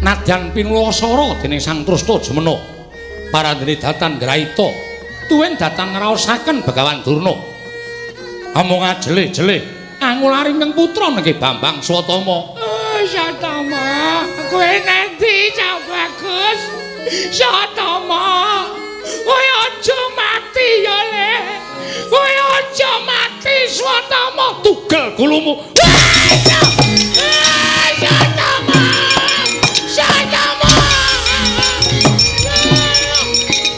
Nadyan pinulasara dening Sang Trusta Jemena. Parandene datan ngraita tuwin datan ngraosaken Begawan Durna. Amung ajele-jele angulari ingkang putra nggih Bambang Swatama. Swatama, kowe nendi cah bagus? Swatama, kowe aja mati ya le. Kowe aja mati Swatama, tugel gulumu. Swatama. Swatama.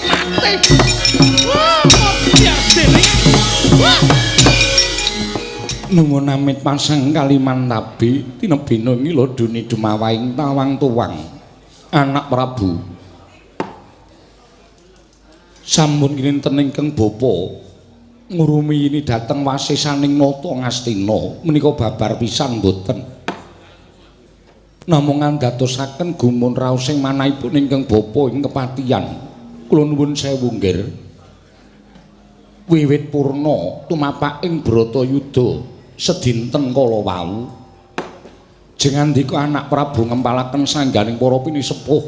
Mati. Nuwun amit pasang Kalimantabi tinebina ngila duni dumawaing tawang tuwang anak Prabu. Sampun kinten ingkang bapa ngurumiyini dhateng wasesaning nata Ngastina menika babar pisan mboten. Namung andadosaken gumun raosing manahipun ingkang bapa ing kepatihan. Kula nuwun sewu nggih. Wiwit purna tumapaking Bratayuda sedinten kala wau. Jengandika anak Prabu ngempalaken sangganing para pinisepuh,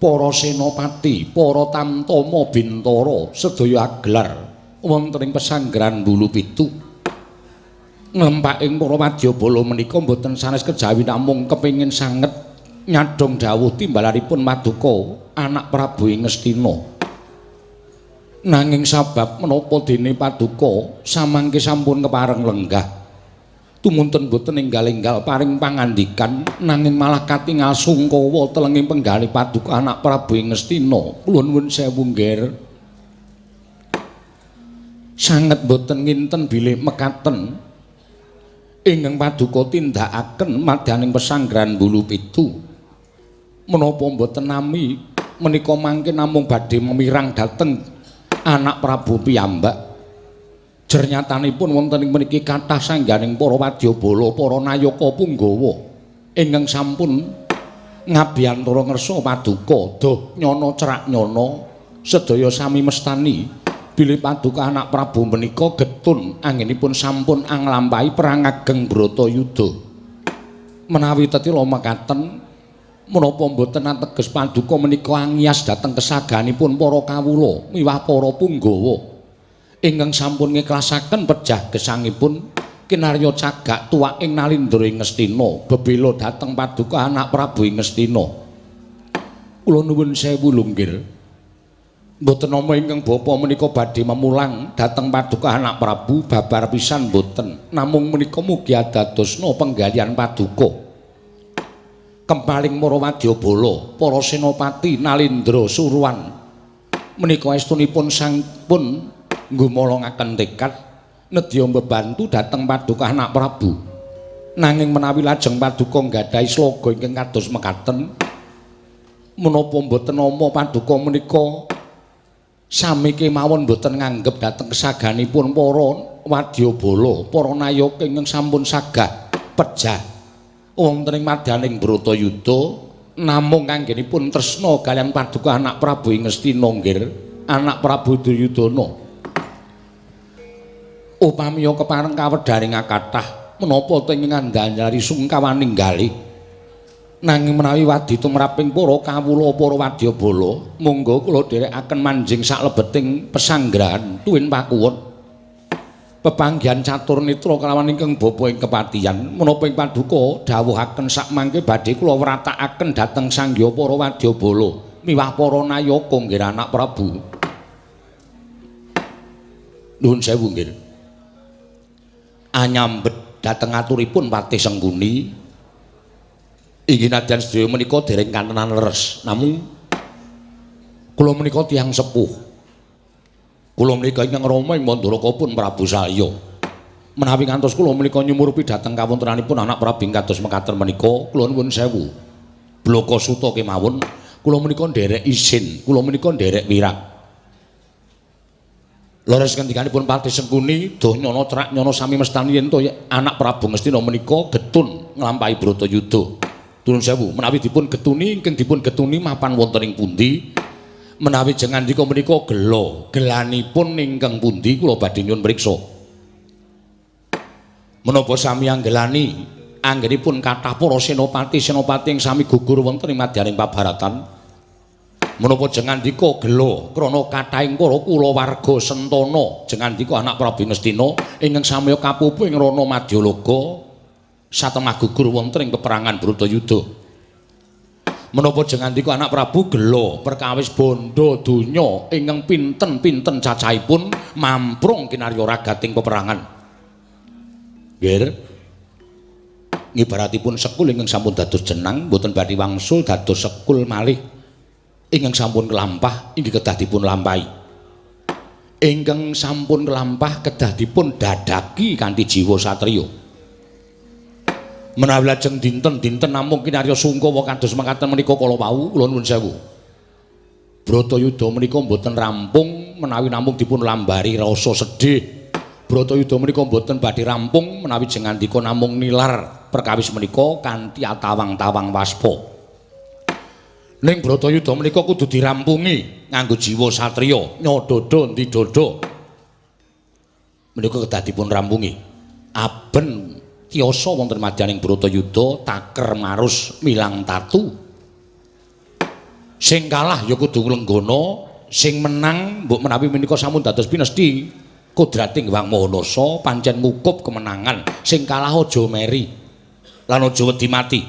para senopati, para tamtama bintara sedaya agelar wonten ing pesanggrahan Bulu Pitu. Nglempaking para wadyabala menika mboten sanes kejawi namung kepengin sanget nyadhong dawuh timbalanipun paduka anak Prabu ing Ngastina. Nanging sabab menapa dene paduka samangke sampun kepareng lenggah tumunten boten enggal-enggal paring pangandikan nanging malah katingal sungkawa telenging penggalih paduka anak Prabu ing Ngastina. Kula nuwun sewu nggih. Sanget boten nginten bilih mekaten ingkang paduka tindakaken madyaning pesanggrahan Bulu Pitu. Menapa boten nami menika mangke namung badhe memirang dhateng anak Prabu piyambak. Jernyatanipun wonten ing mriki kathah sangganing para wadyabala, para nayaka punggawa ingkang sampun ngabiyantara ngersa paduka doh nyana cerak nyana sedaya sami mestani bilih paduka anak Prabu menika getun anggenipun sampun anglampahi perang ageng Bratayuda. Menawi tetila mekaten menapa mboten ateges paduka menika angias dhateng kesaganipun para kawula miwah para punggawa ingkang sampun ngiklasaken pejah gesangipun kinarya cagak tuwak ing Nalindra ing Ngastina bebela dhateng paduka anak Prabu ing Ngastina. Kula nuwun sewu lho nggih. Mboten nama ingkang bapa menika badhe memulang dhateng paduka anak Prabu babar pisan mboten. Namung menika mugi adadosna penggalihan paduka. Kempaling para wadyabala, para senopati Nalindra Suruwan menika estunipun sampun nggumolongaken tekad nedya mbebantu dhateng paduka anak Prabu. Nanging menawi lajeng paduka nggadahi sloga ingkang kados mekaten, menapa mboten nama paduka menika sami kemawon mboten nganggep dhateng kesaganipun para wadyabala, para nayaka ingkang sampun sagah pejah wonten ing madyaning Bratayuda namung anggenipun tresna kaliyan paduka anak Prabu ing Ngastina nggih, anak Prabu Duryudana. Upamiya kepareng kawedharing kathah menapa teng ngandhari sungkawa ninggali. Nanging menawi wadi tumraping para kawula para wadyabala, monggo kula dherekaken manjing saklebeting pesanggrahan tuwin pakuwun. Pepanggihan catur nitra kalawan ingkang bapa ing kepatihan menapa ing paduka dawuhaken sakmangke badhe kula wratakaken dhateng sangya para wadyabala miwah para nayaka nggih anak Prabu. Nuwun sewu nggih. Anyambet dhateng aturipun Patih Sengkuni inggih nadyan sedaya menika dereng kantenan leres, namung kula menika tiyang sepuh. Kula menika ingkang rama ing Mandaraka pun Prabu Salya. Menawi ngantos kula menika nyumurupi dhateng kawontenanipun anak Prabu ing kados mekaten menika, kula nuwun sewu. Blaka suta kemawon, kula menika nderek isin, kula menika nderek wirang. Leres ngendikanipun Patih Sengkuni, doh nyana cerak nyana sami mestani yen to anak Prabu Ngastina menika getun nglampahi Bratayuda. Nuwun sewu, menawi dipun getuni ingkang dipun getuni mapan wonten ing pundi? Menawi jengandika menika gela, gelanipun ingkang pundi kula badhe nyuwun priksa. Menapa sami anggelani Anggenipun kathah para senopati-senopati ing sami gugur wonten ing madyaning pabaratan. Menapa jengandika gela krana kathahing para kulawarga Sentana, jengandika anak Prabu Ngastina ingkang sami kapupu ing rana Madyalaga satemah gugur wonten ing peperangan Bratayuda. Menapa jengandika anak Prabu gela perkawis bondo donya ingkang pinten-pinten cacahipun mamprung kinarya ragating peperangan. Nggih. Ngibaratipun sekul ingkang sampun dados jenang mboten badhe wangsul dados sekul malih ingkang sampun kelampah inggih kedah dipun lampahi. Ingkang sampun kelampah kedah dipun dadaki kanthi jiwa satriya. Menawi lajeng dinten-dinten namung kinarya sungkawa kados mekaten menika kala wau, kula nuwun sewu. Bratayuda menika mboten rampung menawi namung dipun lambari rasa sedih. Bratayuda menika mboten badhe rampung menawi jengandika namung nilar perkawis menika kanthi atawang-tawang waspa. Ning Bratayuda menika kudu dirampungi nganggo jiwa satriya, nyadada ndidada. Menika kedah dipun rampungi. Aben tiyasa wonten madyaning Bratayuda taker marus milang tatu. Sing kalah ya kudu nglenggana, sing menang mbok menawi menika sampun dados pinesti kodrating Hyang Maha Nasa pancen ngukup kemenangan. Sing kalah aja meri lan aja wedi mati.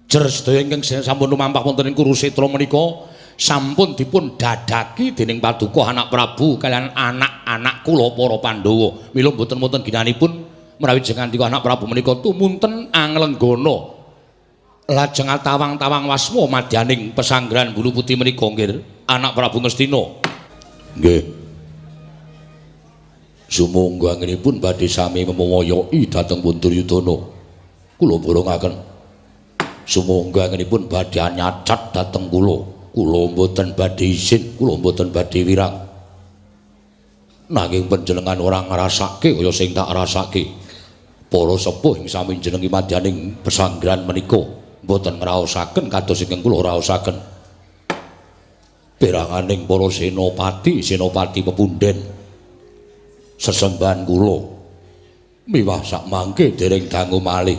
Jer sedaya ingkang sampun lumampah wonten ing Kurusetra menika sampun dipun dadaki dening paduka anak Prabu kaliyan anak-anak kula para Pandhawa. Mila mboten wonten ginanipun menawi jengandika anak Prabu menika tumunten anglenggana lajeng atawang-tawang wasma madyaning pesanggrahan Bulu Putih menika nggih anak Prabu Ngastina. Nggih. Sumangga anggenipun badhe sami memoyoki dhateng pun Duryudana. Kula borongaken. Sumangga anggenipun badhe nyacat dhateng kula. Kula mboten badhe izin, kula mboten badhe wirang. Nanging panjenengan ora ngrasake kaya sing tak rasake. Para sepuh ing sami jenengi madyaning pesanggrahan menika mboten ngraosaken kados ingkang kula raosaken. Peranganing para senopati, senopati pepundhen sesembahan kula miwah sakmangke dereng dangu malih.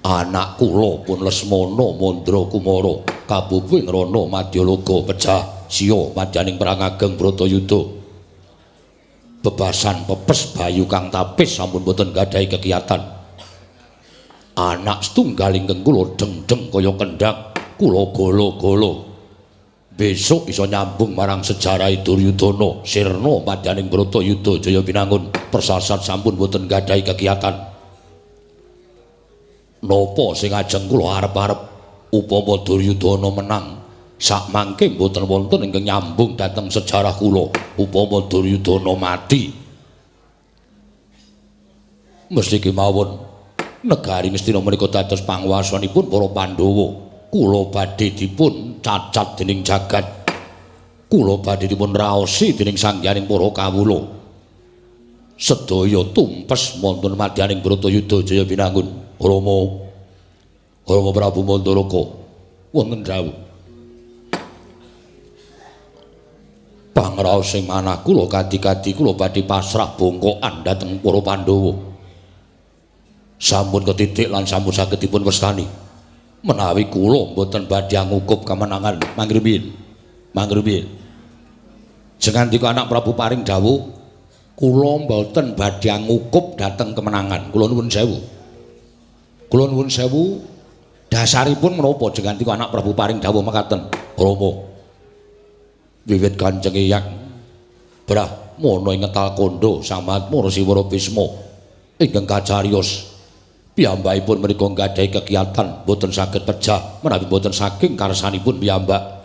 Anak kula pun Lesmana Mandra Kumara kapupu ing rana Madyalaga pejah siya madyaning perang ageng Bratayuda. Bebasan pepes bayu kang tapis sampun boten gadhahi kekiyatan. Anak setunggal ingkang kula dengdeng kaya kendhang, kula golo-golo. Besok iso nyambung marang sejarah Duryudana sirna madyaning Bratayuda Jaya Binangun persasat sampun boten gadhahi kekiyatan. Napa sing ajeng kula arep-arep upama Duryudana menang sakmangke mboten wonten ingkang nyambung dhateng sejarah kula upama Duryudana mati. Mesti kemawon negari Ngastina menika dados panguwasanipun para Pandhawa. Kula badhe dipun cacat dening jagat. Kula badhe dipun raosi dening sanghyang para kawula. Sedaya tumpes wonten madyaning Bratayuda Jaya Binangun. Rama Rama Prabu Mandaraka wonten dawuh. Pangraos sing manah kula kadi-kadi kula badhe pasrah bongkokan dhateng para Pandhawa. Sampun ketitik lan sampun saged dipun wastani. Menawi kula mboten badhe ngukup kemenangan mangrumiyin. Mangrumiyin. Jengandika anak Prabu paring dawuh kula mboten badhe ngukup dhateng kemenangan. Kula nuwun sewu. Kula nuwun sewu dasaripun menapa jengandika anak Prabu paring dawuh mekaten? Rama wiwit Kanjeng Eyang Brahmana ing ngetal kandha Samatma Resi Wara Bisma ingkang kacariyos piyambakipun menika nggadahi kekiyatan boten saged pejah menawi boten saking karsanipun piyambak.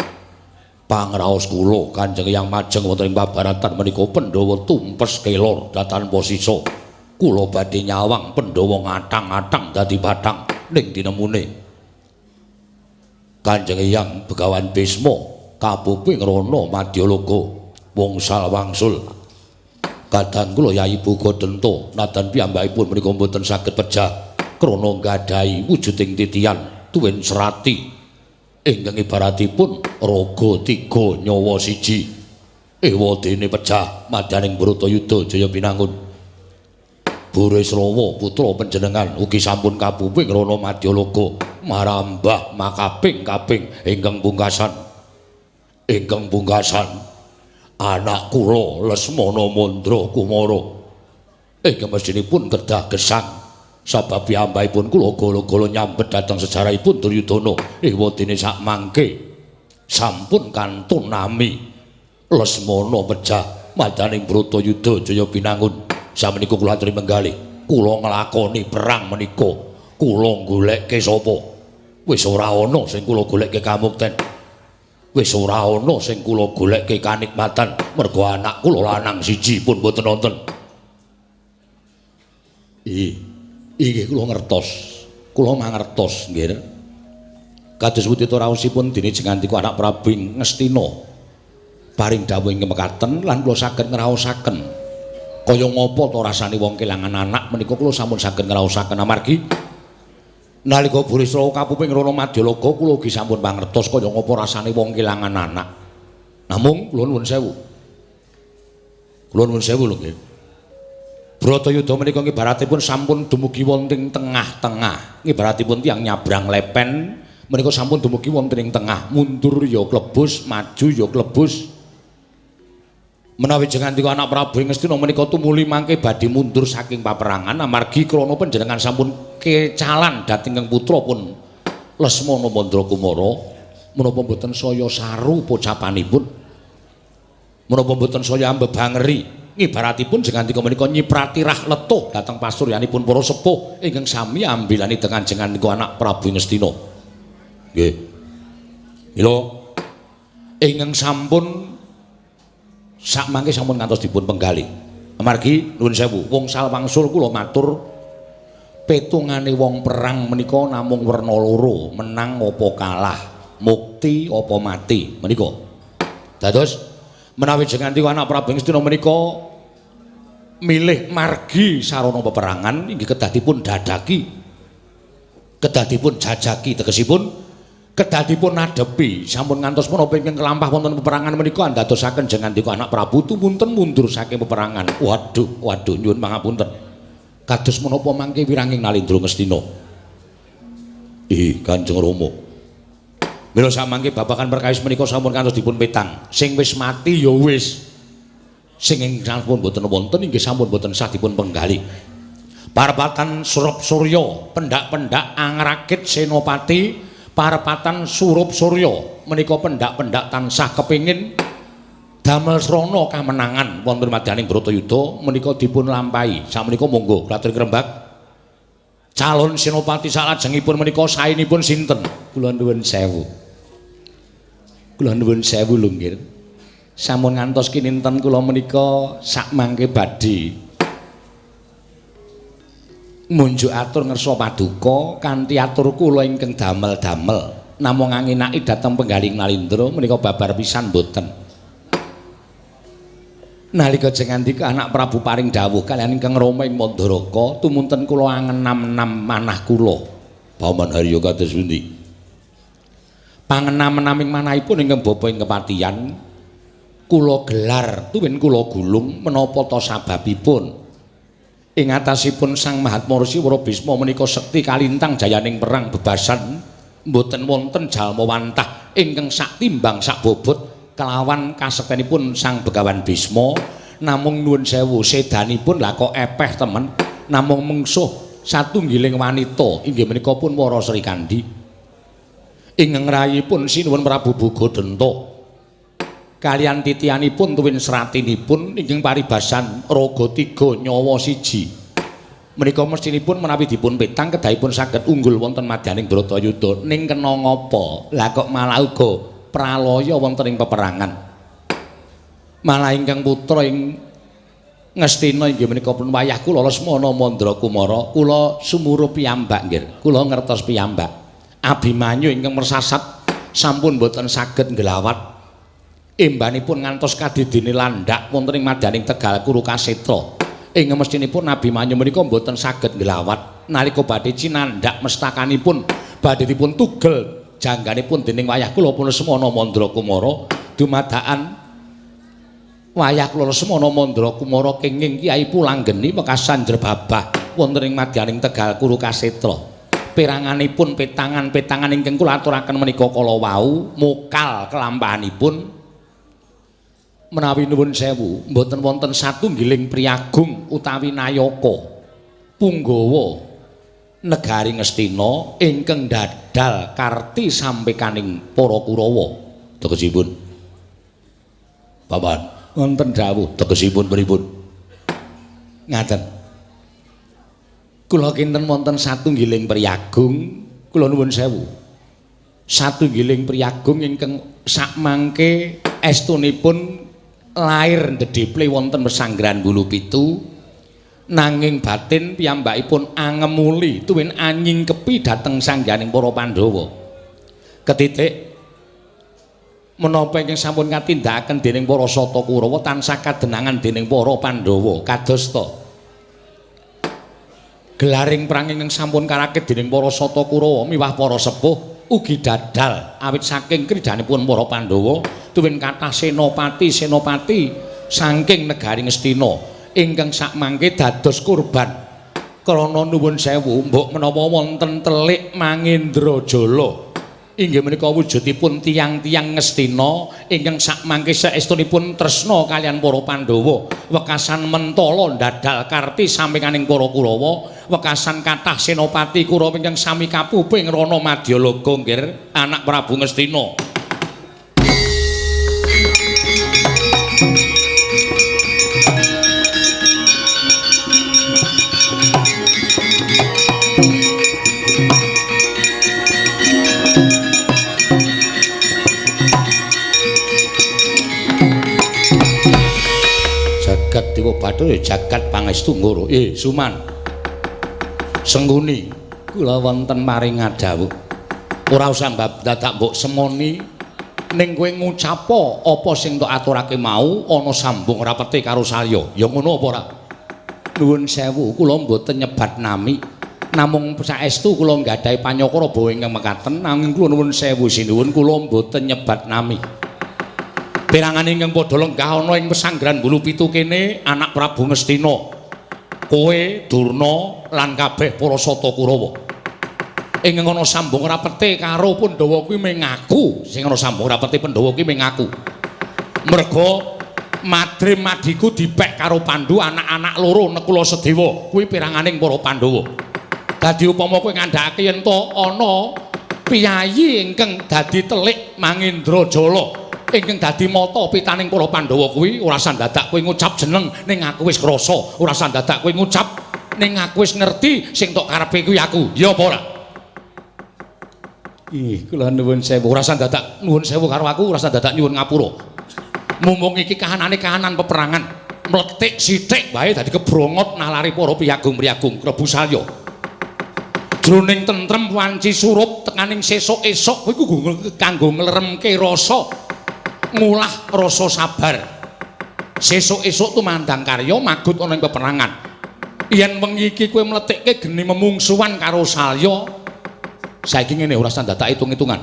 Pangraos kula Kanjeng Eyang majeng wonten ing pabaratan menika Pandhawa tumpes kelor tanpa sisa. Kula badhe nyawang Pandhawa ngathang-athang dadi bathang ning tinemune. Kanjeng Eyang Begawan Bisma kapupu ing rana Madyalaga wongsal wangsul. Kadang kula Yayi Bugadenta nadan piyambakipun menika mboten saged pejah krana nggadahi wujuding titian tuwin serati ingkang ibaratipun raga tiga nyawa siji. Ewa dene pejah madyaning Bratayuda Jaya Binangun. Burisrawa putra panjenengan ugi sampun kapuping rana madyalaga marambah makaping-kaping ingkang pungkasan. Ingkang pungkasan anak kula Lesmana Mandra Kumara ingkang mestinipun kedah gesang sabab piyambakipun kula gala-gala nyambet dhateng sejarahipun Duryudana ewadene sakmangke sampun kantun nami Lesmana pejah madaning Bratayuda Jaya Binangun. Samenika kula aturi menggalih, kula nglakoni perang menika, kula golekke sapa? Wis ora ana sing kula golekke kamukten. Wis ora ana sing kula golekke kanikmatan, mergo anak kula lanang siji pun boten wonten. Inggih kula ngertos. Kula mangertos nggih. Kados pundi to raosipun dene jengandika anak Prabu Ngastina. Paring dawuh ing mekaten lan kula saged ngraosaken. Kaya ngapa to rasane wong kelangan anak menika kula sampun saged ngraosaken amargi nalika Burisrawa kapuping rana madyalaga kula ugi sampun pangertos kaya ngapa rasane wong kelangan anak. Namung kula nuwun sewu. Kula nuwun sewu lho nggih. Bratayuda menika ngibaratipun sampun dumugi wonten ing tengah-tengah. Ngibaratipun tiyang nyabrang lepen menika sampun dumugi wonten ing tengah, mundur ya klebus, maju ya klebus. Menawi jengandika anak Prabu Ngastina menika tumuli mangke badhe mundur saking paperangan amargi krana panjenengan sampun kecalan dhateng ingkang putra pun Lesmana Mandra Kumara, menapa mboten saya saru pocapanipun, menapa mboten saya ambebangeri. Ngibaratipun jengandika menika nyiprati rah letuh dhateng pasuryanipun para sepuh ingkang sami ambilani dengan jengandika anak Prabu Ngastina. Nggih. Mila ingkang sampun sakmangke sampun ngantos dipun penggalih. Amargi nuwun sewu, wong wangsul kula matur petungane wong perang menika namung werna loro, menang apa kalah, mukti apa mati menika. Dados menawi jengandika anak Prabu Ngastina menika milih margi sarana peperangan inggih kedah dipun dadaki, kedah dipun jajaki, tegesipun kedah dipun adhepi. Sampun ngantos menapa ingkang kelampah wonten peperangan menika andadosaken jengandika anak Prabu tumunten mundur saking peperangan. Waduh, waduh, nyuwun pangapunten. Kados menapa mangke wiranging Nalindra Ngastina? Kanjeng Rama. Mila samangke babagan perkawis menika sampun kantos dipun petang. Sing wis mati ya wis. Sing ingkang sampun boten wonten inggih sampun boten sah dipun penggalih. Parepatan Surup Surya, pendak-pendak angrakit senopati, parepatan Surup Surya menika pendak-pendak tansah kepingin damel srana kamenangan wonten madyaning Bratayuda menika dipun lampahi. Sakmenika monggo katur ngrembak calon senopati salajengipun menika saenipun sinten? Kula nuwun sewu. Kula nuwun sewu lho nggih. Sampun ngantos kininten kula menika sakmangke badhe munjuk atur ngersa paduka kanthi atur kula ingkang damel-damel namung anginaki dhateng penggaling Nalindra menika babar pisan boten. Nalika jengandika anak Prabu paring dawuh kaliyan ingkang Rama ing Mandaraka tumunten kula angenam-enam manah kula. Paman Haryo kados pundi? Pangenam-enaming manahipun ingkang bapa ing kepatihan kula gelar tuwin kula gulung menapa ta sababipun? Ing atasipun Sang Mahatma Rsi Wara Bisma menika sekti kalintang jayaning perang bebasan mboten wonten jalma wantah ingkang sak timbang sak bobot kelawan kasektenipun Sang Begawan Bisma. Namung nuwun sewu sedanipun lah kok epeh temen, namung mengsuh satunggiling wanita inggih menika pun Wara Srikandhi. Ingkang rayipun sinuwun Prabu Bugodenta kaliyan titianipun tuwin sratinipun ingkang paribasan raga tiga nyawa siji menika mestinipun menawi dipun petang kedahipun saged unggul wonten madyaning Bratayuda. Ning kena ngapa lah kok malah uga pralaya wonten ing peperangan. Malah ingkang putra ing Ngastina inggih menika pun wayah kula Lesmana Mandra Kumara kula sumurup piyambak nggih, kula ngertos piyambak. Abimanyu ingkang mersasat sampun boten saged ngglawat embanipun ngantos kadidine landhak wonten ing madyaning Tegal Kurukasetra. Ing mestinipun Abimanyu menika mboten saged nglawat nalika badhe cinandhak mestakanipun badhe dipun tugel jangganipun dening wayah kula pun Lesmana Mandra Kumara dumadakan Wayah kula Lesmana Mandra Kumara kenging Kyai Pulanggeni wekasan jrebabah wonten ing madyaning Tegal Kuru Kasetra. Peranganipun petangan-petangan ingkang kula aturaken menika kala wau mokal kelampahanipun menawi nuwun sewu mboten wonten satunggiling priyagung utawi nayaka punggawa negari Ngastina ingkang dadal karti sampekaning para Kurawa. Tegesipun Paman wonten dawuh tegesipun pripun? Ngaten. Kula kinten wonten satunggiling priyagung, kula nuwun sewu. Satunggiling priyagung ingkang sakmangke estunipun lair ndedheple wonten pesanggrahan Bulu Pitu, nanging batin piyambakipun angemuli tuwin anyingkepi dhateng sangganing para Pandhawa. Ketitik menapa ingkang sampun katindakaken dening para Sata Kurawa tansah kadenangan dening para Pandhawa kadosta gelaring perang ingkang sampun karakit dening para Sata Kurawa miwah para sepuh ugi dadal awit saking kridanipun para Pandhawa tuwin kathah senopati-senopati saking negari Ngastina ingkang sakmangke dados kurban krana nuwun sewu mbok menawa wonten telik Mangendrajala inggih menika wujudipun tiyang-tiyang Ngastina ingkang sakmangke saestunipun tresna kaliyan para Pandhawa wekasan mentala ndadal karti sampinganing para Kurawa wekasan kathah senopati Kurawa ingkang sami kapuping rana Madyalaga nggir anak Prabu Ngastina. Jagat Dewa Bathara jagat pangestu ngoro. Suman. Sengguni kula wonten maring ngadhawuh. Ora usah dadak mbok semoni ning kowe ngucapa apa sing tok aturake mau ana sambung rapete karo Salya. Ya ngono apa ora? Nuwun sewu kula mboten nyebat nami. Namung saestu kula nggadahi panyakara bawa ingkang mekaten nanging kula nuwun sewu sinuwun kula mboten nyebat nami. Perangan ingkang padha lenggah ana ing pesanggrahan Bulu Pitu kene anak Prabu Ngastina. Kowe Durna lan kabeh para Sata Kurawa. Ingkang ana sambung rapete karo Pandhawa kuwi mung aku, sing ana sambung rapete Pandhawa kuwi mung aku. Merga madrim madiku dipek karo Pandu anak-anak loro Nekula Sedewa kuwi peranganing para Pandhawa. Dadi upama kowe ngandhakake yen to ana piyayi ingkang dadi telik Mangendrajala ingkang dadi mata pitaning para Pandhawa kuwi ora usah dadak kowe ngucap jeneng ning aku wis krasa, ora usah dadak kowe ngucap ning aku wis ngerti sing tok karepe kuwi aku. Ya apa ora? Ih, kula nuwun sewu, ora usah dadak nuwun sewu karo aku, ora usah dadak nyuwun ngapura. Mumpung iki kahanane kahanan peperangan, mletik sithik wae dadi kebrongot nalari para piyagung-piyagung Prabu Salya. Jroning tentrem wanci surup tekaning sesuk esuk kuwi kanggo ngleremke rasa ngulah rasa sabar. Sesuk esuk tumandang karya magut ana ing peperangan. Yen wengi iki kowe mletikke geni memungsuhan karo Salya, saiki ngene ora usah dadak hitung-hitungan.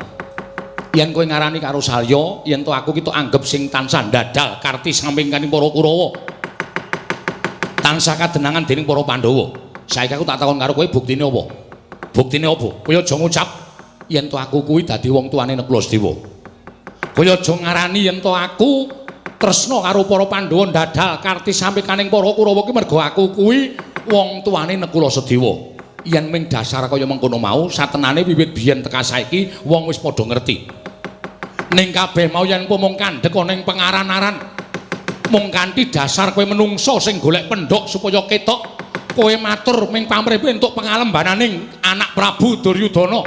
Yen kowe ngarani karo Salya, yen to aku ki tok anggep sing tansah ndadal karti sampingane para Kurawa. Tansah kadenangan dening para Pandhawa. Saiki aku tak takon karo kowe buktine apa? Buktine apa? Kowe aja ngucap yen to aku kuwi dadi wong tuane Nekula Sedewa. Kowe aja ngarani yen to aku tresna karo para Pandhawa ndadal karti sampikaning para Kurawa ki mergo aku kuwi wong tuane Nekula Sedewa. Yen ming dasar kaya mengkono mau, satenane wiwit biyen teka saiki wong wis padha ngerti. Ning kabeh mau yen mung kandhek ana ing pengaran-aran, mung kanthi dasar kowe menungso sing golek pendhok supaya ketok, kowe matur ming pamrih entuk pengalembananing anak Prabu Duryudana.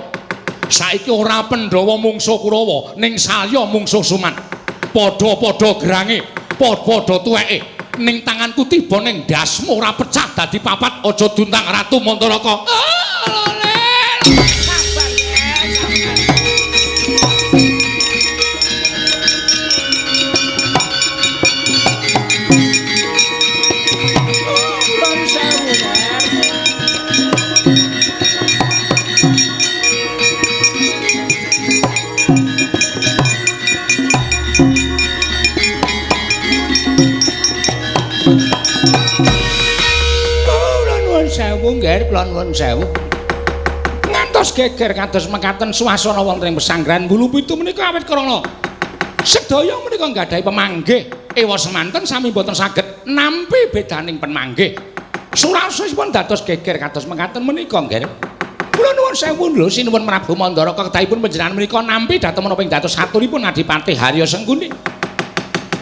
Saiki ora Pandhawa mungsuh Kurawa, ning Salya mungsuh Suman. Padha-padha gerange, padha-padha tuweke. Ning tanganku tiba ning ndasmu ora pecah dadi papat, aja duntang Ratu Mantaraka. Sabar ya, sabar. Nuwun sewu, Ler. Ger, kula nuwun sewu. Ngantos geger kados mekaten swasana wonten ing pesanggrahan Bulu Pitu menika awit krana sedaya menika nggadahi pemanggih ewa semanten sami boten saged nampi bedaning pemanggih. Surasipun dados geger kados mekaten menika, Ger. Kula nuwun sewu lho sinuwun Prabu Mandara kekedahipun panjenengan menika nampi dhateng menapa ing dados aturipun Adipati Harya Sengkuni.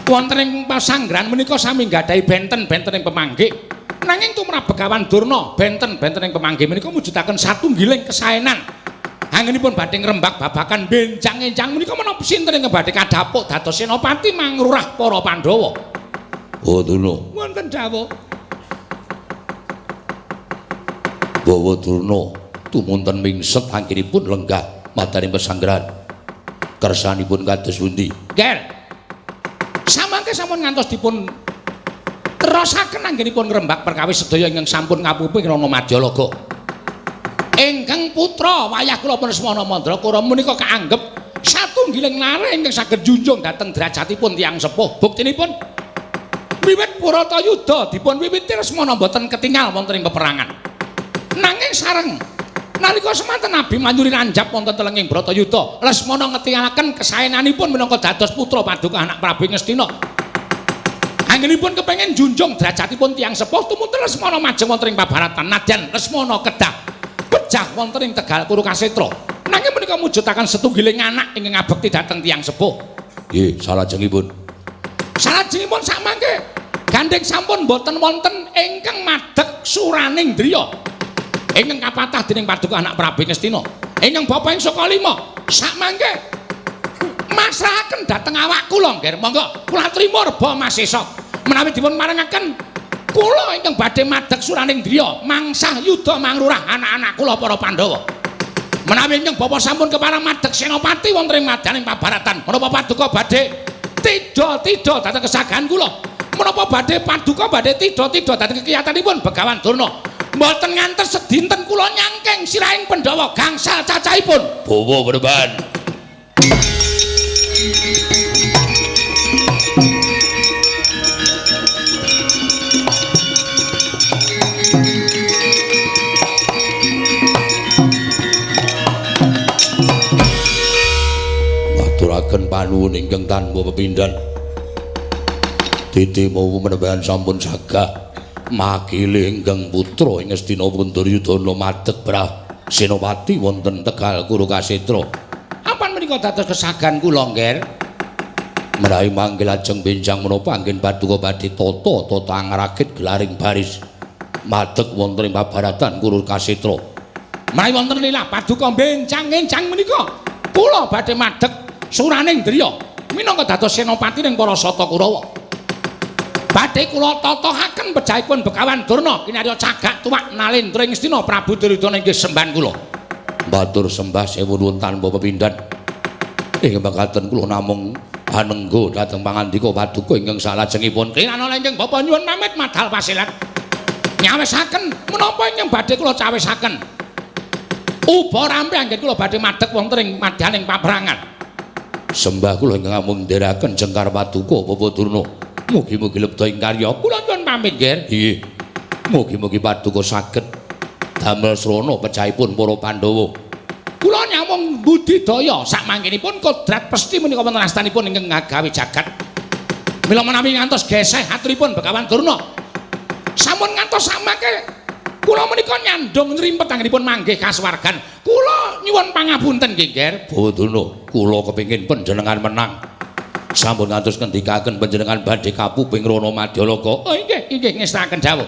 Wonten ing pesanggrahan menika sami nggadahi benten-benten ing pemanggih. Nanging tumrap Begawan Durna benten-benten ing pemanggih menika mujudaken satunggiling kesaenan. Anggenipun badhe ngrembak babagan benjang-enjang menika menapa sinten ingkang badhe kadhapuk dados senopati mangrurah para Pandhawa. Oh Durna. Wonten dawuh. Bawa Durna tumunten mingset anggenipun lenggah madyaning pesanggrahan. Kersanipun kados pundi? Ger. Samangke sampun ngantos dipun terosaken anggenipun ngrembak perkawis sedaya ingkang sampun ngapupi Rana Madyalaga. Ingkang putra wayah kula Lesmana Mandrakara menika kaanggep satunggiling lare ingkang saged junjung dhateng derajatipun tiyang sepuh. Buktinipun wiwit Bharatayuda dipun wiwiti Lesmana mboten ketingal wonten ing peperangan. Nanging sareng nalika semanten Abimanyu ranjap wonten telenging Bharatayuda, Lesmana ngetingalaken kesaenanipun minangka dados putra paduka anak Prabu Ngastina. Anggenipun kepengin junjung derajatipun tiyang sepuh tumunten Lesmana majeng wonten ing pabaratan nadyan Lesmana kedah pejah wonten ing Tegal Kurukasetra. Nanging menika mujudaken setunggiling anak ingkang ngabekti dhateng tiyang sepuh. Nggih, salajengipun. Salajengipun samangke gandheng sampun boten wonten ingkang madheg suraning driya. Ingkang kapatah dening paduka anak Prabu Ngastina. Ingkang bapa ing Sukalima samangke masrahaken dhateng awak kula, Nger. Monggo kula trima reba Masesa. Menawi dipun marengaken kula ingkang badhe madheg suraning driya mangsah yuda mangrurah anak-anak kula para Pandhawa. Menawi ingkang bapa sampun kepareng madheg senopati wonten ing madyaning pabaratan, menapa paduka badhe tidha-tidha dhateng kesagahan kula? Menapa badhe paduka badhe tidha-tidha dhateng kekiyatanipun Begawan Durna? Mboten ngantos sedinten kula nyangking sirahing Pandhawa gangsal cacahipun. Bawa berban. Ngaturaken panuwun ingkang tanpa pepindhan. Titi mawu menembahan sampun sagah makili ingkang putra ing Ngastina Duryudana madheg brah senopati wonten Tegal Kurukasetra. Apan menika dados kesagan kula, Nger? Menawi mangke lajeng benjang menapa anggen paduka badhe tata tata angragit gelaring baris madheg wonten ing pabaratan Kurukasetra. Menawi wonten lilah paduka benjang-enjang menika kula badhe madheg suraning driya minangka dados senopati ning para Sata Kurawa. Badhe kula tatahaken pejahipun Begawan Durna kinarya cagak tuwak Nalendra ing Ngastina Prabu Duryudana inggih sembahan kula. Matur sembah sewu nuwun tanpa pepindhan. Ing mekaten kula namung anengga dhateng pangandika paduka ingkang salajengipun. Kirana ingkang bapa nyuwun pamit madal pasilat. Nyawisaken menapa ingkang badhe kula cawisaken. Uba rampe anggen kula badhe madheg wonten ing madyaning paperangan. Sembah kula ingkang amung ndherekaken jengkar paduka Bapak Durna. Mugi-mugi lebda ing karya. Kula nyuwun pamit, Nger. Nggih. Mugi-mugi paduka saged damel srana pejahipun para Pandhawa. Kula nyamung budidaya sakmangkenipun kodrat pesti menika wonten astanipun ingkang ngagawe jagat. Mila menawi ngantos geseh aturipun Begawan Durna. Sampun ngantos samangke kula menika nyandung nrimpet anggenipun manggih kasuwargan. Kula nyuwun pangapunten nggih, Nger. Bawa Durna, kula kepengin panjenengan menang. Sampun ngantos ngendikaken panjenengan badhe kapuping Rana Madyalaga. Oh inggih, inggih ngestakaken dawuh.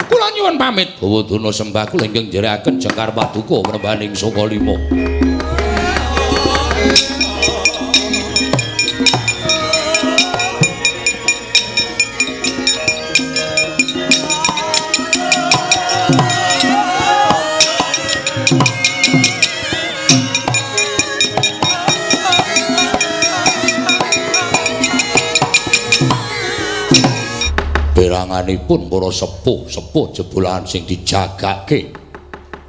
Kula nyuwun pamit. Bawa Durna sembah kula ingkang njerekaken jengkar paduka penembaning Sukalima. Peranganipun para sepuh-sepuh jebolan sing dijagake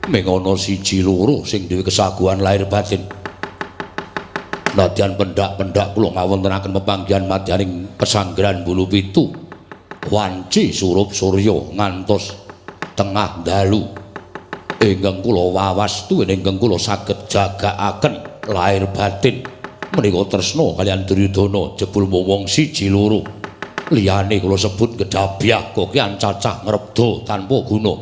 ming ana siji loro sing duwe kesaguhan lahir batin. Nadyan pendak-pendak kula ngawontenaken pepanggihan madyaning pesanggrahan Bulu Pitu wanci surup surya ngantos tengah dalu. Ingkang kula wawas tuwin ingkang kula saged jagaaken lahir batin menika tresna kaliyan Duryudana jebul mung wong siji loro. Liyane kula sebut gedabyah kokean cacah ngrebda tanpa guna.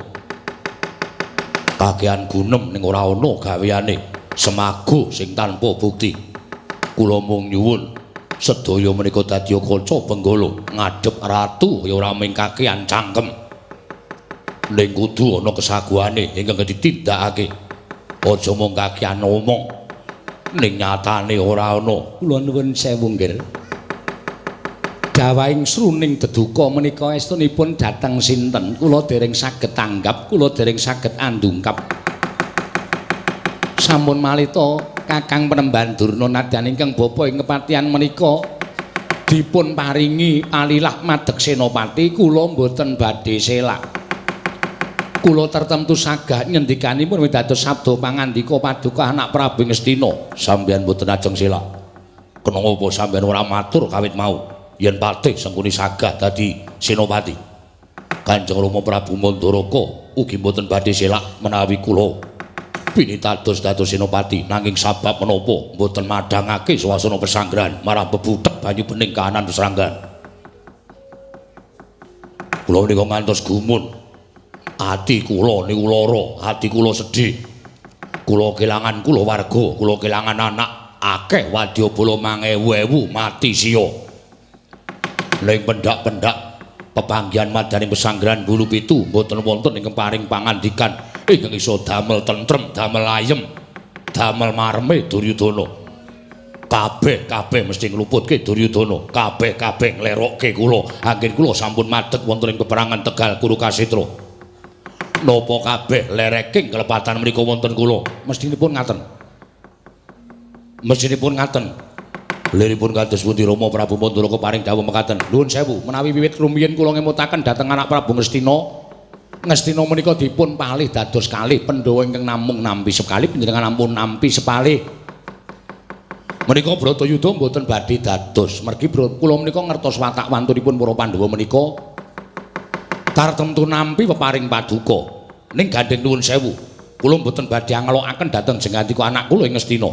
Kakean gunem ning ora ana gaweane, semago sing tanpa bukti. Kula mung nyuwun sedaya menika dadi kaca benggala ngadhep ratu ya ora mung kakean cangkem. Ning kudu ana kesaguhane ingkang ditindakake. Aja mung kakean omong ning nyatane ora ana. Kula nuwun sewu nggih. Dawahing sruning deduka menika estunipun dhateng sinten? Kula dereng saged tanggap, kula dereng saged andungkap. Sampun malita Kakang Penemban Durna nadyan ingkang bapa ing kepatihan menika dipun paringi palilah madeg senopati, kula mboten badhe selak. Kula tertemtu sagah nyendikanipun widados sabda pangandika paduka anak Prabu Ngastina. Sampeyan mboten ajeng selak. Kenapa sampeyan ora matur kawit mau yen patih Sengkuni sagah dadi senopati? Kanjeng Rama Prabu Mandaraka ugi mboten badhe selak menawi kula pinitados dados senopati, nanging sabab menapa mboten madhangake swasana pesanggrahan marang bebutek banyu bening kahanan pesanggrahan. Kula menika ngantos gumun. Ati kula niku lara, ati kula sedih. Kula kelangan kulawarga, kula kelangan anak, akeh wadyabala mangewu-ewu mati siya. Ning pendak-pendak pepanggihan madyaning pesanggrahan Bulu Pitu mboten wonten ingkang paring pangandikan ingkang iso damel tentrem, damel ayem, damel mareme Duryudana. Kabeh-kabeh mesti ngluputke Duryudana, kabeh-kabeh nglerokke kula. Anggen kula sampun madeg wonten ing peperangan Tegal Kurukasetra. Napa kabeh lereking kelepatan menika wonten kula? Mestinipun ngaten. Mestinipun ngaten. Liripun kados pundi Rama Prabu Mandaraka paring dawuh mekaten? Nuwun sewu, menawi wiwit rumiyin kula ngemutaken dhateng anak Prabu Ngastina, Ngastina menika dipun palih dados kalih Pandhawa ingkang namung nampi sekali, panjenengan ampun nampi sepalih. Menika Bratayuda mboten badhe dados, mergi kula menika ngertos watak wantunipun para Pandhawa menika tartemtu nampi peparing paduka. Ning gandheng nuwun sewu, kula mboten badhe angelokaken dhateng jengandika anak kula ing Ngastina.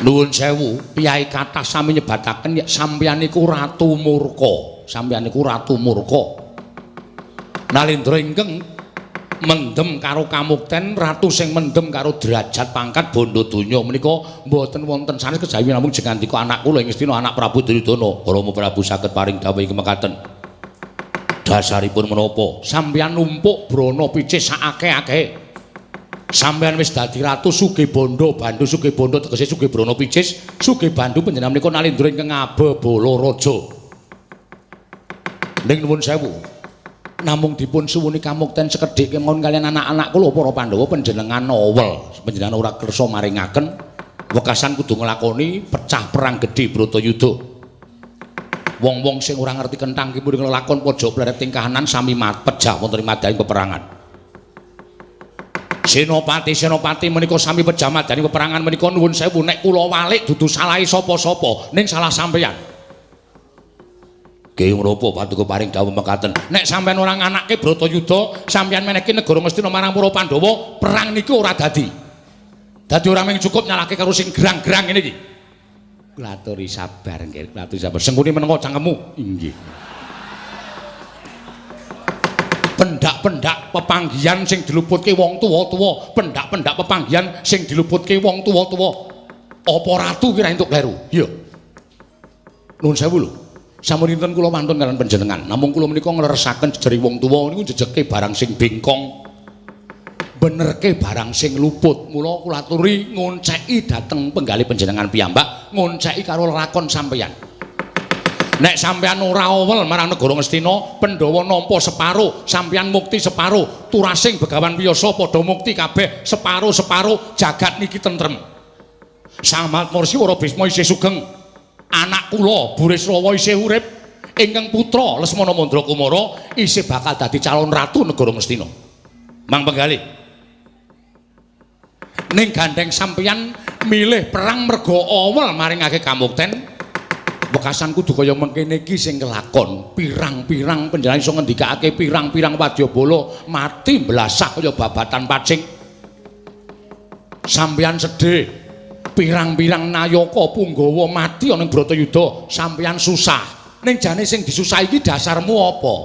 Nuwun sewu, piyai kathah sami nyebataken yen sampeyan niku Ratu Murka. Sampeyan niku Ratu Murka. Nalendra ingkang mendem karo kamukten, ratu sing mendem karo derajat pangkat bondo donya menika mboten wonten sanes kejawi namung jengandika anak kula ing Ngastina anak Prabu Duryudana. Rama Prabu saged paring dawuh ing mekaten. Dasaripun menapa? Sampeyan numpuk brana picis saakeh-akehe. Sampeyan wis dadi ratu sugih bondo, bandu sugih bondo tegese sugih brana picis, sugih bandu panjenengan menika nalindra ingkang ngabebala raja. Ning nuwun sewu, namung dipun suwuni kamukten sekedhik kemawon kaliyan anak-anak kula para Pandhawa panjenengan owel, panjenengan ora kersa maringaken wekasan kudu nglakoni pecah perang gedhe Bratayuda. Wong-wong sing ora ngerti kenthang ki mung nglakon pojok pleret tingkahanan sami pejah wonten ing madyaning peperangan. Senopati-senopati menika sami pejah madyaning peperangan menika nuwun sewu nek kula walik dudu salahe sapa-sapa ning salah sampeyan. Ki menapa paduka paring dawuh mekaten? Nek sampeyan ora nganake Bratayuda, sampeyan menehke negara Ngastina marang para Pandhawa, perang niku ora dadi. Dadi ora mung cukup nyalahke karo sing gerang-gerang ngene iki. Kula aturi sabar nggih, kula aturi sabar. Sengkuni menengo cangkemmu. Inggih. Pendak-pendak pepanggihan sing diluputke wong tuwa-tuwa, pendak-pendak pepanggihan sing diluputke wong tuwa-tuwa. Apa ratu kira entuk kleru? Iya. Nuwun sewu lho. Sampun dinten kula wantun kaliyan panjenengan. Namung kula menika ngleresaken jejeri wong tuwa niku jejeke barang sing bengkong. Benerke barang sing luput. Mula kula aturi ngonceki dhateng penggalih panjenengan piyambak, ngonceki karo lakon sampeyan. Nek sampeyan ora owel marang negara Ngastina, Pandhawa nampa separo, sampeyan mukti separo, turasing Begawan Wiyasa padha mukti kabeh separo-separo, jagat niki tentrem. Samat Mursi Wara Bisma isih sugeng. Anak kula Burisrawa isih urip, ingkang putra Lesmana Mandrakumara isih bakal dadi calon ratu negara Ngastina. Mang penggalih. Ning gandheng sampeyan milih perang merga owel maringake kamukten, Wekasan kudu kaya mengkene iki sing kelakon, pirang-pirang panjenengan iso ngendikake pirang-pirang wadyabala mati mblasah kaya babatan pacing. Sampeyan sedih, pirang-pirang nayaka punggawa mati ana ing Bratayuda, sampeyan susah. Ning jane sing disusahi iki dasarmu apa?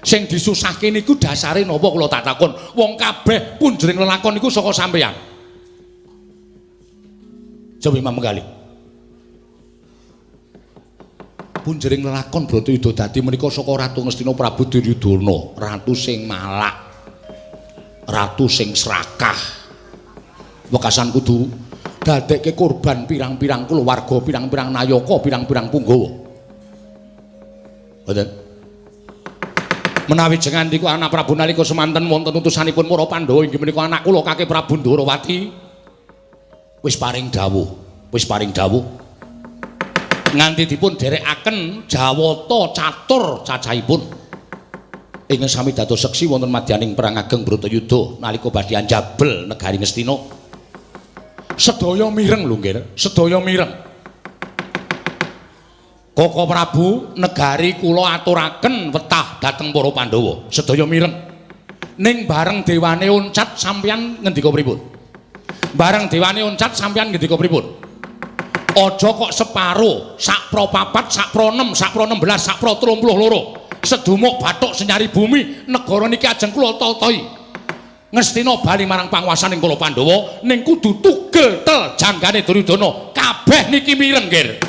Sing disusahke niku dasare napa kula tak takon? Wong kabeh punjering lelakon niku saka sampeyan. Coba Imam Menggali. Punjering lelakon Bratayuda dadi menika saka Ratu Ngastina Prabu Duryudana, ratu sing malak, ratu sing srakah. Wekasan kudu dadekke korban pirang-pirang kulawarga, pirang-pirang nayaka, pirang-pirang punggawa. Mboten. Menawi jenengan niku anak Prabu nalika semanten wonten utusanipun para Pandhawa inggih menika anak kula Kakek Prabu Ndorowati. Wis paring dawuh, wis paring dawuh. Nganti dipun dherekaken jawata catur cacahipun. Ingkang sami dados seksi wonten madyaning perang ageng Bratayuda nalika badhe anjabel negari Ngastina. Sedaya mireng lho nggih, sedaya mireng. Koko Prabu negari kula aturaken wetah dhateng para Pandhawa, sedaya mireng. Ning bareng dewane oncat sampeyan ngendika pripun? Bareng dewane oncat sampeyan ngendika pripun? Aja kok separo, sak pro 4, sak pro 6, sak pro 16, sak pro 32. Sedumuk bathuk senyari bumi, negara niki ajeng kula tatahi. Ngastina bali marang panguwasaning kala Pandhawa ning kudu tugel tel janggane Duryudana. Kabeh niki mireng nggih.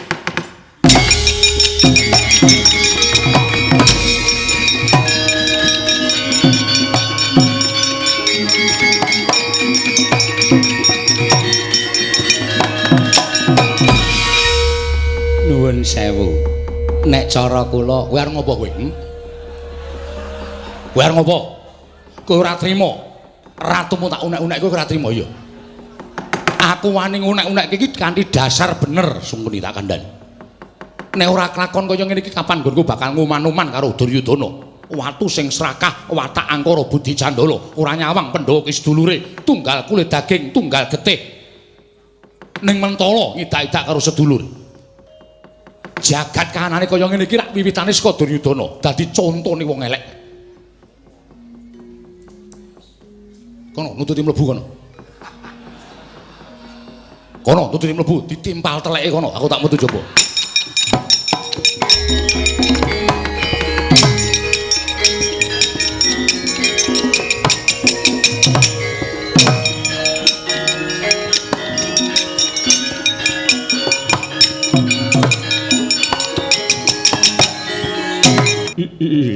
Nuwun sewu. Nek cara kula, kowe arep ngopo kowe? Kowe arep ngopo? Kowe ora trima. Ratumu tak unek-unek kowe ora trima ya. Aku wani ngunek-unek iki kanthi dasar bener sungkeni tak kandhani. Nek ora kelakon kaya ngene iki kapan nggonku bakal nguman-uman karo Duryudana. Watu sing srakah, watak angkara budi candala, ora nyawang Pandhawa ki sedulure, tunggal kulit daging, tunggal getih. Ning mentala ngidak-idak karo sedulur. Jagat kahanane kaya ngene iki rak wiwitane saka Duryudana, dadi contone wong elek. Kono nututi mlebu kono. Kono nututi mlebu, ditimpal teleke kono, aku tak metu coba.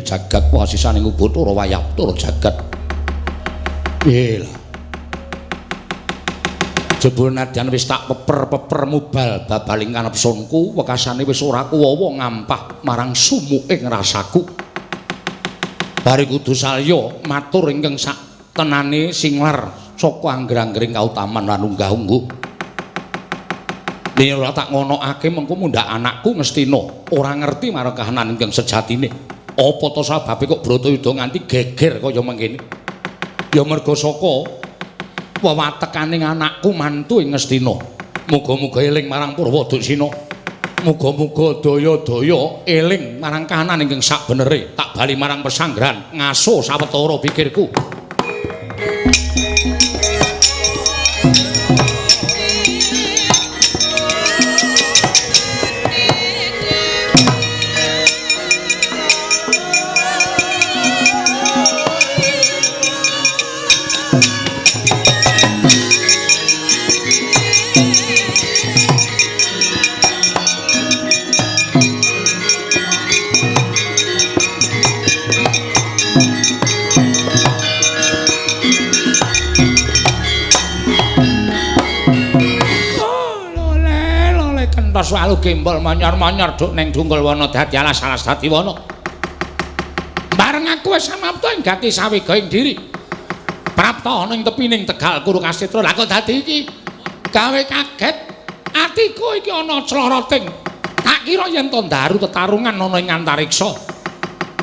Jagat wasisaning Ubathara wayabtara jagat. Lah. Jebul nadyan wis tak peper-peper mubal babaling kanepsunku, wekasane wis ora kuwawa ngampah marang sumuking rasaku. Bari kudu salya matur ingkang sak tenane singlar saka angger-anggering kautaman lan unggah-ungguh. Yen ora tak ngonokake mengko mundhak anakku Ngastina ora ngerti marang kahanan ingkang sejatine. Apa to sababe kok Bratayuda nganti geger kaya mengkene? Ya merga saka wewatekane anakku mantu ing Ngastina. Muga-muga eling marang Purwa Duksina. Muga-muga daya-daya eling marang kahanan ingkang sakbenere. Tak bali marang pesanggrahan ngaso sawetara pikirku. Walu gembol manyar-manyar duk neng dungkul wana dadi alas-alas dadi wana. Bareng aku wis samapta ing gati sawega ing diri. Prapta ana ing tepining Tegal Kuru Kasetra. Lah kok dadi iki gawe kaget atiku iki ana cloroting. Tak kira yen to ndaru tetarungan ana ing antariksa.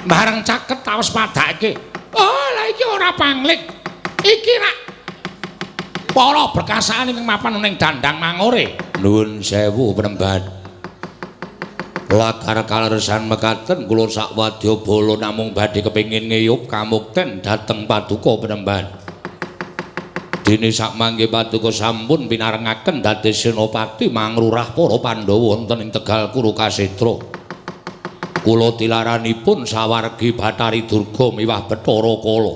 Bareng caket tawes padake. Oh, lah iki ora pangling. Iki rak para berkasaan ing mapan ning dandang mangore. Nuwun sewu penemban. Lakar kaleresan mekaten kula sak wadyabala namung badhe kepengin ngeyup kamukten dhateng paduka Panembahan. Dene sakmangke paduka sampun pinarengaken dados senopati mangrurah para Pandhawa wonten ing Tegal Kurukasetra. Kula tilaranipun sawargi Bathari Durga miwah Bathara Kala.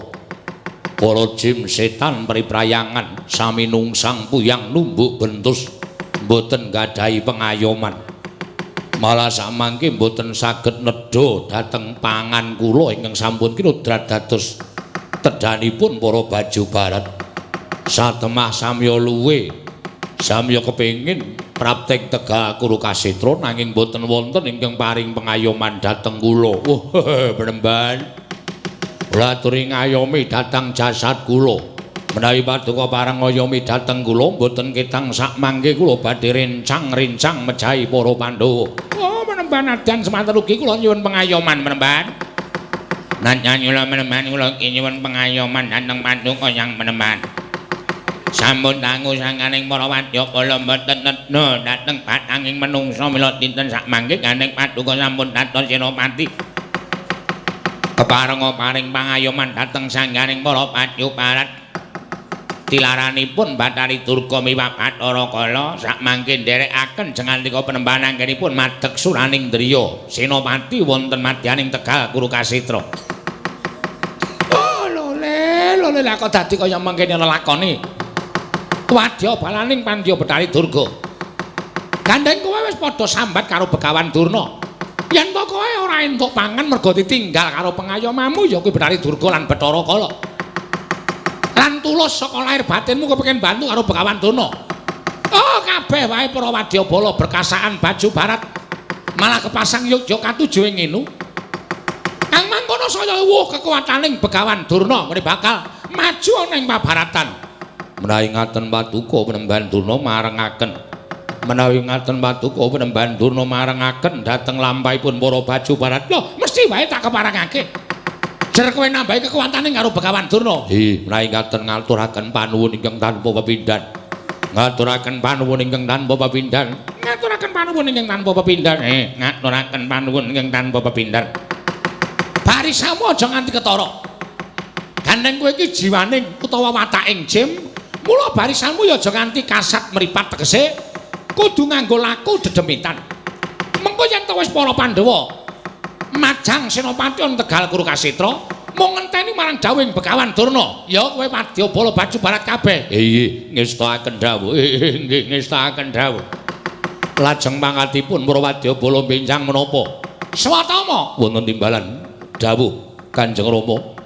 Para jim setan priprayangan sami nungsang puyang numbuk bentus mboten gadhahi pengayoman. Malah samangke mboten saged nedha dhateng pangan kula ingkang sampun kinodrat dados tedhanipun para baju barat. Satemah samya luwe, samya kepengin prapting Tegal Kurukasetra nanging mboten wonten ingkang paring pengayoman dhateng kula. Wah, Panembahan. Kula aturi ngayomi dhateng jasad kula. Menawi paduka pareng ngayomi dhateng kula mboten ketang sakmangke kula badhe rencang-rencang mejahi para Pandhawa. Oh, Panembahan adan semanten ugi kula nyuwun pengayoman Panembahan. Nadyan kula Panembahan kula nyuwun pengayoman dhateng paduka Yang Panembahan. Sampun dangu sangkaning para wadyabala mboten nedha dhateng batanging menungsa mila dinten sakmangke gandeng paduka sampun dados senopati. Keparenga paring pangayoman dhateng sangganing para pajubarat. Tilaranipun Bathari Durga miwah Bathara Kala sakmangke nderekaken jengandika Panembahan anggenipun madeg suraning driya senopati wonten madyaning Tegal Kurukasetra. Oh, lole, lole lha kok dadi kaya mangkene lelakone. Wadyabalaning Pandya Bathari Durga. Gandeng kowe wis padha sambat karo Begawan Durna. Yen to kowe ora entuk pangan mergo ditinggal karo pengayomamu ya kuwi Bathari Durga lan Bathara Kala. Lan tulus saka lahir batinmu kepengin bantu karo Begawan Durna. Oh, kabeh wae para wadyabala berkasaan baju barat malah kepasang yogya katuju ing ngenu. Kang mangkono saya wuh kekuataning Begawan Durna ngene bakal maju ana ing pabaratan. Menawi ngaten paduka Panembahan Durna marengaken. Menawi ngaten paduka Panembahan Durna marengaken dhateng lampahipun para baju barat. Lho, mesti wae tak keparengake. Jer kowe nambahi kekuatane karo Begawan Durna. Hi, menawi ngaten ngaturaken panuwun ingkang tanpa pepindhan. Ngaturaken panuwun ingkang tanpa pepindhan. Ngaturaken panuwun ingkang tanpa pepindhan. Ngaturaken panuwun ingkang tanpa pepindhan. Barisamu aja nganti ketara. Gandeng kowe iki jiwaning utawa wataking jim, mula barisanmu ya aja nganti kasat mripat tegese kudu nganggo laku dedemitan. Mengko yen to wis para Pandhawa majang senopati ana Tegal Kurukasetra mung ngenteni marang dawuhing Begawan Durna. Ya kowe wadyabala baju barat kabeh. Iya, ngestakaken dawuh. Nggih, ngestakaken dawuh. Lajeng pangkatipun para wadyabala benjang menapa? Swatama wonten timbalan dawuh Kanjeng Rama.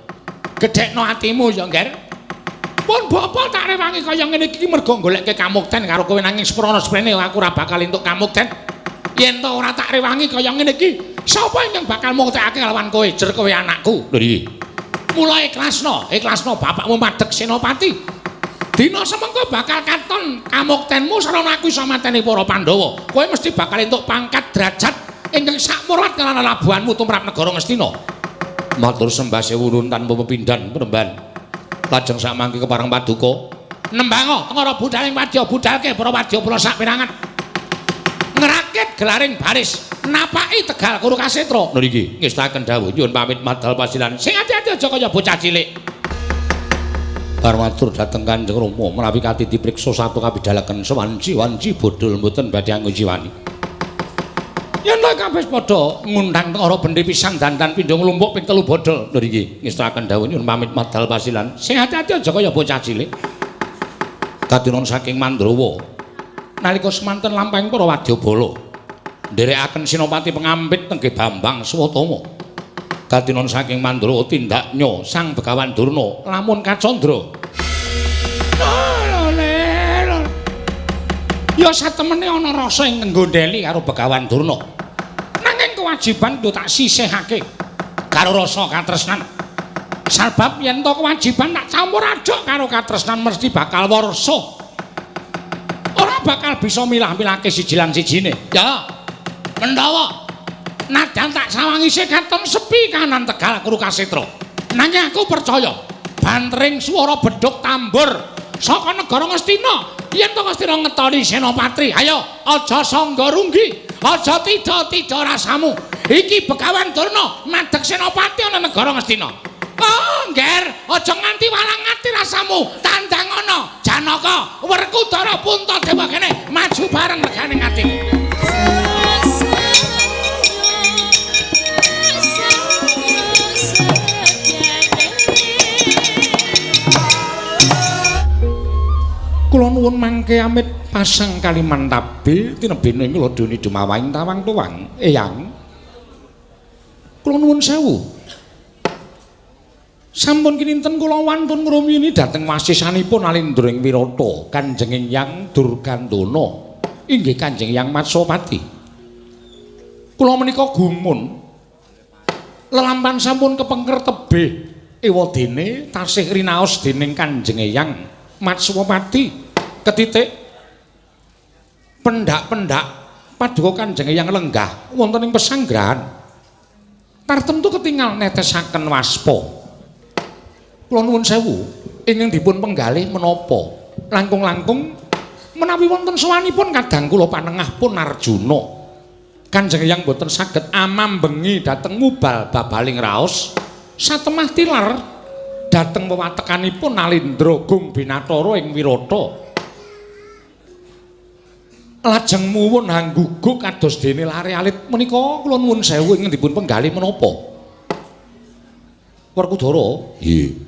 Gedhekno atimu ya, Ngger. Pun bapa tak rewangi kaya ngene iki mergo goleke kamukten karo kowe nanging seprana seprene aku ora bakal entuk kamukten. Yen to ora tak rewangi kaya ngene iki, sapa ingkang bakal muktekake kalawan kowe? Jer kowe anakku. Lho iki. Mula ikhlasno, ikhlasno bapakmu madeg senopati. Dina semengko bakal katon kamuktenmu sarana aku iso mateni para Pandhawa. Kowe mesti bakal entuk pangkat derajat ingkang sakmurwat lan labuhanmu tumrap negara Ngastina. Matur sembah sewuwun tanpa pepindhan Panembahan. Lajeng samangke kepareng paduka nembango tengara budhaling wadya budhalke para wadyabala saperangan. Ngrakit gelaring baris napaki Tegal Kurukasetra. Lho iki ngestakaken dawuh nyuwun pamit madal pasilan. Sing ati-ati aja kaya bocah cilik. Parmatur dhateng Kanjeng Rama menawi kati dipriksa satu kabidalaken sewanci-wanci bodhol mboten badhe anggujiwani. Yen ta kabeh padha ngundang tengara bendi pisang dandan pindho nglumpuk ping 3 bodhol. Lho iki ngestakaken dawuh nyuwun pamit madal pasilan. Sing ati-ati aja kaya bocah cilik. Katinon saking Mandrawa nalika semanten lampahing para wadyabala nderekaken senopati pengampit tenggih Bambang Swatama. Katinon saking Mandrawa tindaknya Sang Begawan Durna lamun kacandra. Ya satemene ana rasa ing nggondheli karo Begawan Durna. Nanging kewajiban kudu tak sisihake karo rasa katresnan. Sabab yen to kewajiban tak campur aduk karo katresnan mesti bakal warsa. Ora bakal bisa milah-milahke siji lan sijine. Ya, Mendawa. Nadyan tak sawangi isih katon sepi kanan Tegal Kurukasetra. Nanging aku percaya bantering swara bedhug tambur saka negara Ngastina. Yen to Ngastina ngetoni senopati, ayo aja sangga runggi, Aja tida-tida rasamu. Iki Begawan Durna madeg senopati ana negara Ngastina. Oh, Ngger, aja nganti walang ati rasamu. Tandang ana Janaka, Werkudara, Puntadewa kene maju bareng regane atiku. Kula nuwun mangke amit pasang Kalimantabe tinebene ing ladoni dumawahing tawang tuwang. Eyang, kula nuwun sewu. Sampun kininten kula wantun ngrumiyini dhateng wasisanipun Alindra ing Wirata Kanjeng Eyang Durgandana inggih Kanjeng Eyang Matswapati. Kula menika gumun lelampan sampun kepengker tebih ewadene tasih rinaos dening Kanjeng Eyang Matswapati ketitik pendak-pendak paduka Kanjeng Eyang lenggah wonten ing pesanggrahan tartemtu ketingal netesaken waspa. Kula nuwun sewu ingkang dipun penggalih menapa langkung-langkung menawi wonten sowanipun kadang kula panengah pun Arjuna. Kanjeng Eyang boten saged amambengi dhateng mubal babaling raos satemah tilar dhateng wewatekanipun Alindra Gung Binatara ing Wirata. Lajeng muwun hangguguk kados dene lare alit menika kula nuwun sewu ingkang dipun penggalih menapa? Werkudara, nggih.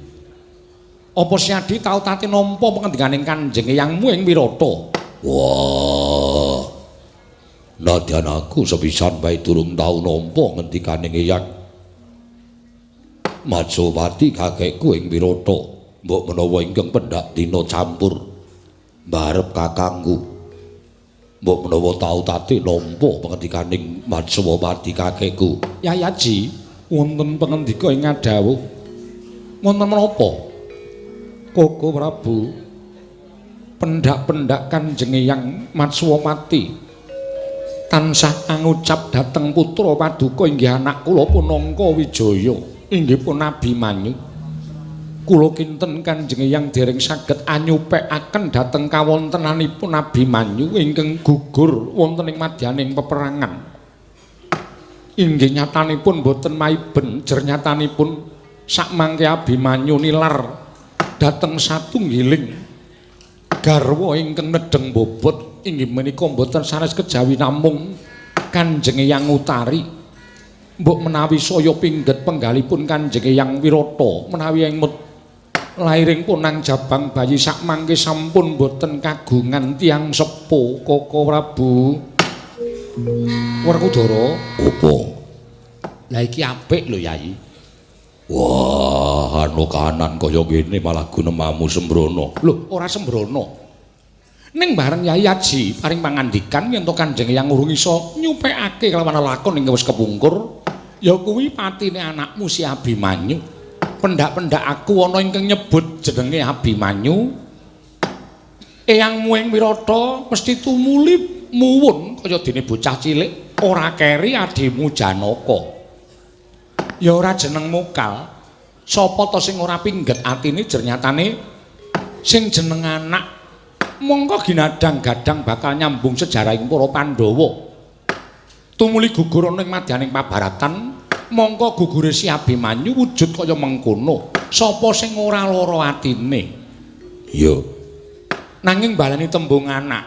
Apa Siadi tau tate nampa pengendikaning Kanjeng Eyangmu ing Wirata? Wah. Nadyan aku sepisan wae durung tau nampa ngendikaning Eyang Matswapati kakekku ing Wirata. Mbok menawa ingkang pendak dina campur mbarep kakangku. Mbok menawa tau tate nampa pengendikaning Matswapati kakekku. Yayaji, wonten pengendika ing ngadhawuh. Wonten menapa? Koko Prabu, pendak-pendak Kanjeng Eyang Matswapati tansah angucap dhateng putra paduka inggih anak kula Punangka Wijaya inggih pun Abimanyu. Kula kinten Kanjeng Eyang dereng saged anyupekaken dhateng kawontenanipun Abimanyu ingkang gugur wonten ing madyaning peperangan. Inggih nyatanipun boten maiben, jer nyatanipun sakmangke Abimanyu nilar dhateng satunggiling garwa ingkang nedheng bobot inggih menika boten sanes kejawi namung Kanjeng Eyang Utari. Mbok menawi saya pingget penggalipun Kanjeng Eyang Wirata menawi emut lairing punang jabang bayi sakmangke sampun boten kagungan tiyang sepuh. Koko Prabu. Werkudara, opo? Lah iki apik lho Yayi. Wah, anu kahanan kaya ngene malah gunemamu sembrono. Lho, ora sembrono. Ning bareng Yai Aji paring pangandikan yen to Kanjeng Eyang urung iso nyupekake kelawan lakon ingkang wis kepungkur, ya kuwi patine anakmu si Abimanyu. Pendak-pendak aku ana ingkang nyebut jenenge Abimanyu. Eyangmu ing Wirata mesti tumuli muwun kaya dene bocah cilik ora keri adimu Janaka. Ya ora jeneng mokal. Sapa to sing ora pingget atine jer nyatane sing jeneng anak mongko ginadang-gadang bakal nyambung sejarahing para Pandhawa. Tumuli gugur ana ing madyaning pabaratan, mongko gugure si Abimanyu wujud kaya mengkono. Sapa sing ora lara atine? Iya. Nanging baleni tembung anak.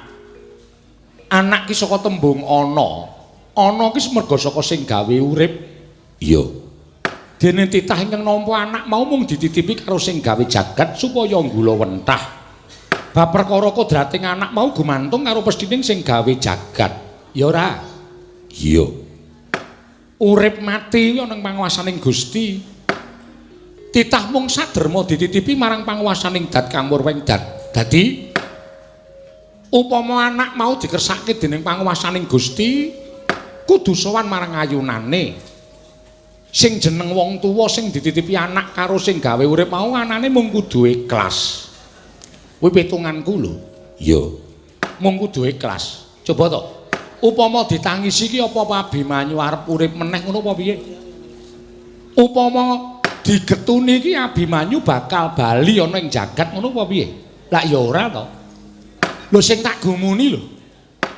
Anak ki saka tembung ana. Ana ki merga saka sing gawe urip. Iya. Dene titah ingkang nampa anak mau mung dititipi karo sing gawe jagat supaya nggula wentah. Bab perkara kodrating anak mau gumantung karo pesthining sing gawe jagat. Ya ora? Iya. Urip mati ana ing panguwasaning Gusti. Titah mung saderma dititipi marang panguwasaning dat kang murweng dat. Dadi upama anak mau dikersake dening panguwasaning Gusti, kudu sowan marang ayunane. Sing jeneng wong tuwa sing dititipi anak karo sing gawe urip mau anane mung kudu ikhlas. Kuwi pitunganku lho. Iya. Mung kudu ikhlas. Coba to. Upama ditangisi ki apa Abimanyu arep urip meneh ngono apa piye? Upama digetuni ki Abimanyu bakal bali ana ing jagat ngono apa piye? Lah ya ora to. Lho sing tak gumuni lho.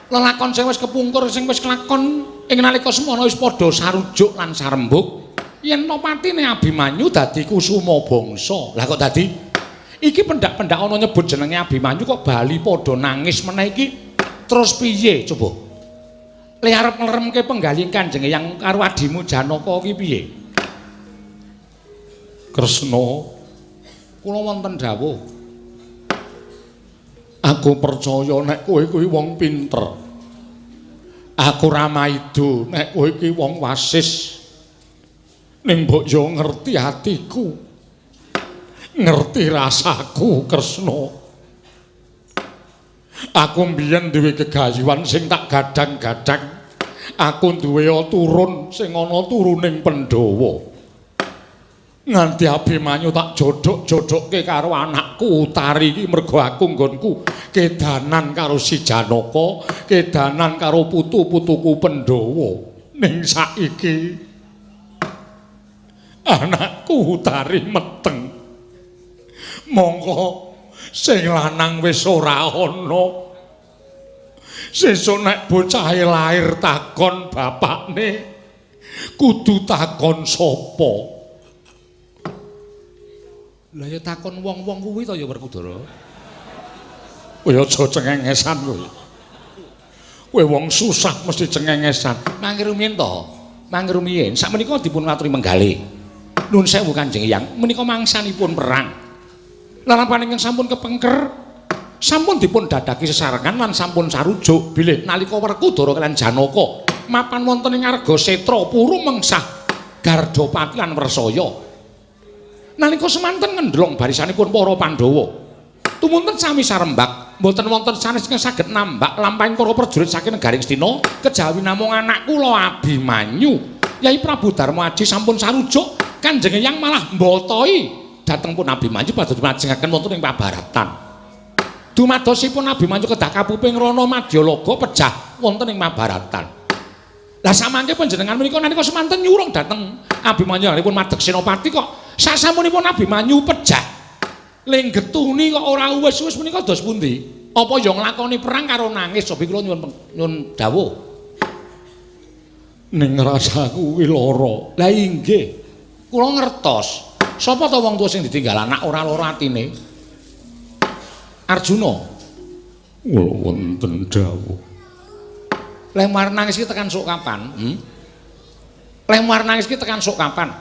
Lelakon sing wis kepungkur sing wis kelakon ing nalika semana wis padha sarujuk lan sarembug yen to patine Abimanyu dadi kusuma bangsa. Lah kok dadi iki pendak-pendak ana nyebut jenenge Abimanyu kok bali padha nangis meneh iki terus piye coba? Le arep ngleremke penggalih Kanjeng Eyang karo adimu Janaka iki piye? Kresna, kula wonten dawuh. Aku percaya nek kowe kuwi wong pinter. Aku ra maido nek kowe iki wong wasis. Ning mbok yo ngerti atiku. Ngerti rasaku, Kresna. Aku mbiyen duwe gegayuhan sing tak gadang-gadang. Aku duwe turun sing ana turuning Pandhawa. Nganti Abimanyu tak jodhok-jodhokke karo anakku Utari iki mergo aku nggonku kedanan karo si Janaka, kedanan karo putu-putuku Pandhawa. Ning saiki anakku Utari meteng. Mongko sing lanang wis ora ana. Sesuk nek bocahe lair takon bapakne, kudu takon sapa? Lah ya takon wong-wong kuwi to ya Werkudara. Kowe aja cengengesan kowe. Kowe wong susah mesti cengengesan. Mangke rumiyin to. Mangke rumiyin sakmenika dipun aturi menggalih. Nun sewu Kanjeng Eyang, menika mangsanipun perang. Lalampahan ingkang sampun kepengker sampun dipun dadaki sesarengan lan sampun sarujuk bilih nalika Werkudara kaliyan Janaka mapan wonten ing Argasetra puru mengsah Gardapati lan Wrsaya. Nalika semanten ngendlong barisanipun para Pandhawa. Tumunten sami sarembak, mboten wonten sanes ingkang saged nambak lampahing para prajurit saking negaring Astina kejawi namung anak kula Abimanyu. Yai Prabu Darma Aji sampun sarujuk, Kanjeng Eyang malah mbotoi dhateng pun Abimanyu padha dimajengaken wonten ing pabaratan. Dumadosipun Abimanyu kedah kapuping rana madyalaga pejah wonten ing Mabaratan. Lah samangke panjenengan menika nalika semanten nyurung dhateng Abimanyu anggenipun madeg senopati kok sasampunipun Abimanyu pejah lenggetuni kok ora uwis-uwis menika dos pundi? Apa ya nglakoni perang karo nangis? Sobi kula nyuwun dawuh. Ning rasaku kuwi lara. Lah inggih, kula ngertos. Sapa to wong tuwa sing ditinggal anak ora lara atine? Arjuna. Kula wonten dawuh. Leh mar nangis iki tekan sok kapan? Leh mar nangis iki tekan sok kapan?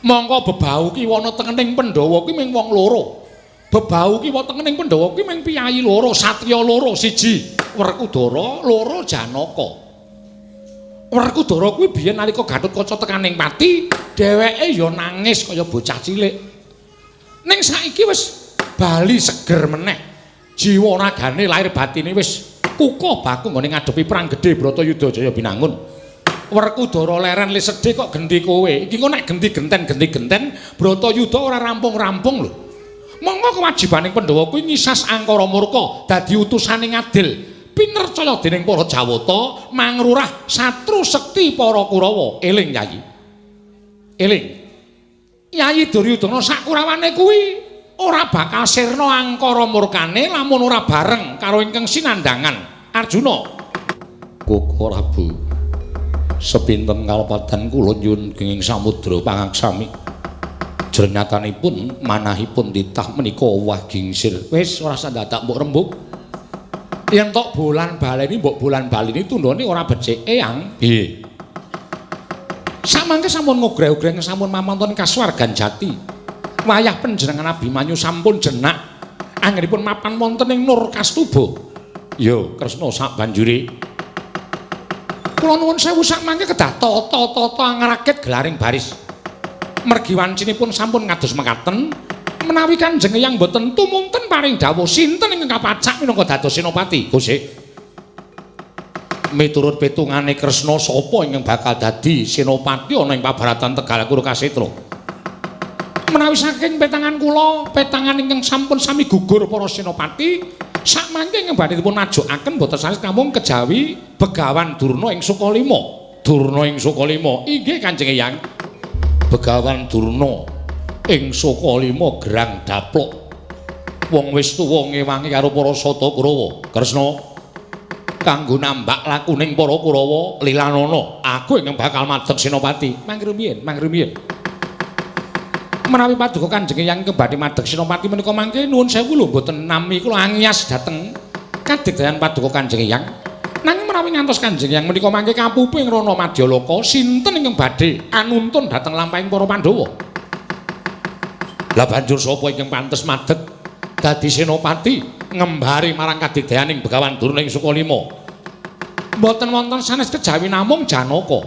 Mongko bebau ki wana tengening Pandhawa ki ming wong loro. Bebau ki wana tengening Pandhawa ki ming piyayi loro, satriya loro, siji Werkudara, loro Janaka. Werkudara kuwi biyen nalika Gatotkaca tekaning pati, dheweke ya nangis kaya bocah cilik. Ning saiki wis bali seger meneh. Jiwa ragane lahir batine wis kukuh baku nggone ngadepi perang gedhe Bratayuda Jaya Binangun. Werkudara leren le sedih kok genti kowe. Iki engko nek genti genten-genti-genten Bratayuda ora rampung-rampung lho. Monggo kewajibaning Pandhawa kuwi ngisas angkara murka dadi utusane ngadil pinercaya dening para Jawata mangrurah satru sekti para Kurawa. Eling Yayi. Eling. Yayi Duryudana sakurawane kuwi ora bakal sirna angkara murkane lamun ora bareng karo ingkang sinandhangan Arjuna. Koko Prabu, sepinten kalepadan kula nyuwun genging samudra pangaksami. Jernyatanipun manahipun titah menika owah gingsir. Wis ora usah dadak mbok rembug. Yen tok bolan baleni mbok bolan baleni tundhone ora becik. Eyang, piye? Samangke sampun ngogreh-ogreh sampun mamonton kasuwargan jati. Wayah panjenengan Abimanyu sampun jenak anggenipun mapan wonten ing Nur Kastuba. Ya, Kresna sak banjure. Kula nuwun sewu sakmangke kedah tata-tata angrakit gelaring baris. Mergi wancinipun sampun kados mekaten menawi Kanjeng Eyang boten tumunten paring dawuh sinten ingkang kapacak minangka dados senopati. Gusti. Miturut pitungane Kresna sapa ingkang bakal dadi senopati ana ing pabaratan Tegal Kuru Kasetra? Menawi saking petangan kula, petangan ingkang sampun sami gugur para senopati, sakmangke ingkang badhe dipun majukaken boten sanes namung kejawi Begawan Durna ing Sukalima. Durna ing Sukalima. Inggih Kanjeng Eyang. Begawan Durna ing Sukalima gerang daplok. Wong wis tuwa ngewangi karo para Sata Kurawa. Kresna, Kanggo nambak lakuning para Kurawa lilanana, aku ingkang bakal madeg senopati. Mangke rumiyin, mangke rumiyin. Menawi paduka Kanjeng Eyang ingkang badhe madeg senopati menika mangke nuwun sewu lho mboten nami kula angias dhateng kadigdayan paduka Kanjeng Eyang. Nanging menawi ngantos Kanjeng Eyang menika mangke kapupu ing Rana Madyaloka, sinten ingkang badhe anuntun dhateng lampahing para Pandhawa? Lah banjur sapa ingkang pantes madeg dadi senopati ngembari marang kadigdayaning Begawan Durna ing Sukalima? Mboten wonten sanes kejawi namung Janaka.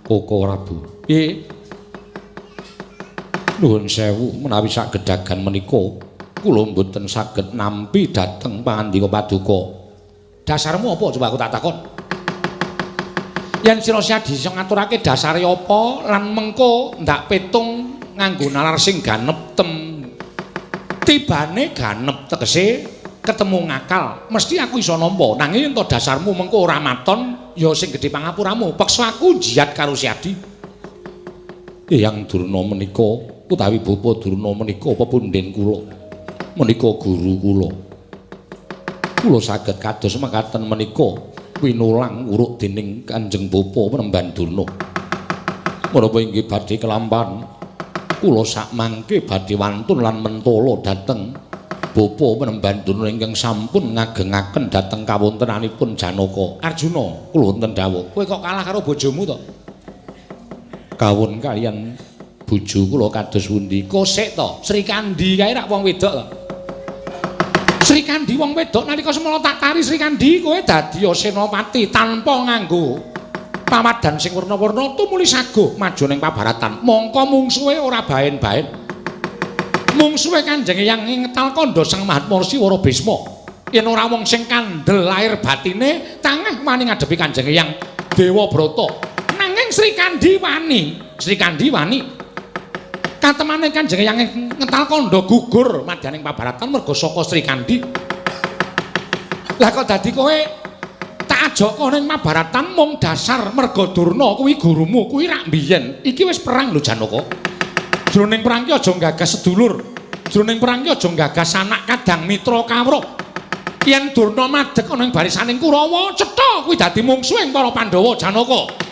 Koko Prabu. Piye? Nuwun sewu menawi sagedagan menika kula mboten saged nampi dhateng pangandika paduka. Dasarmu apa coba aku tak takon? Yen sira Siadi iso ngaturake dasare apa lan mengko ndak petung nganggo nalar sing ganep tem. Tibane ganep tegese ketemu ngakal, mesti aku iso nampa. Nanging yen to dasarmu mengko ora maton, ya sing gedhe pangapuramu. Peksa aku jiyat karo Siadi. Eyang Durna menika utawi Bapa Durna menika pepunden kula. Menika guru kula. Kula saged kados mekaten menika winulang uruk dening Kanjeng Bapa Penemban Durna. Menapa inggih badhe kelampahan kula sakmangke badhe wantun lan mentala dhateng Bapa Penemban Durna ingkang sampun ngagengaken dhateng kawontenanipun Janaka. Arjuna, kula wonten dawuh. Kowe kok kalah karo bojomu to? Kawon kaliyan bojo kula kados pundi? Kosek to, Srikandhi kae rak wong wedok to. Srikandhi wong wedok nalika semana tak tari Srikandhi kowe dadi senopati tanpa nganggo pawadan sing werna-werna tumuli saguh maju ning pabaratan. Mongko mungsuhe ora baen-baen. Mungsuhe Kanjeng Eyang ngetal kandha Sang Mahatma Rsi Wara Bisma. Yen ora wong sing kandel lahir batine tangeh wani ngadepi Kanjeng Eyang Dewa Brata. Nanging Srikandhi wani, Srikandhi wani. Katemane Kanjeng Eyang ngetal kandha gugur madyaning pabaratan merga saka Srikandhi. Lah kok dadi kowe tak ajaka ning Mabaratan mung dasar merga Durna kuwi gurumu, kuwi rak mbiyen. Iki wis perang lho Janaka. Jroning perang ki aja nggagas sedulur. Jroning perang ki aja nggagas anak kadang mitra kawruh. Yen Durna madeg ana ing barisaning Kurawa, cetha kuwi dadi mungsuhing para Pandhawa Janaka.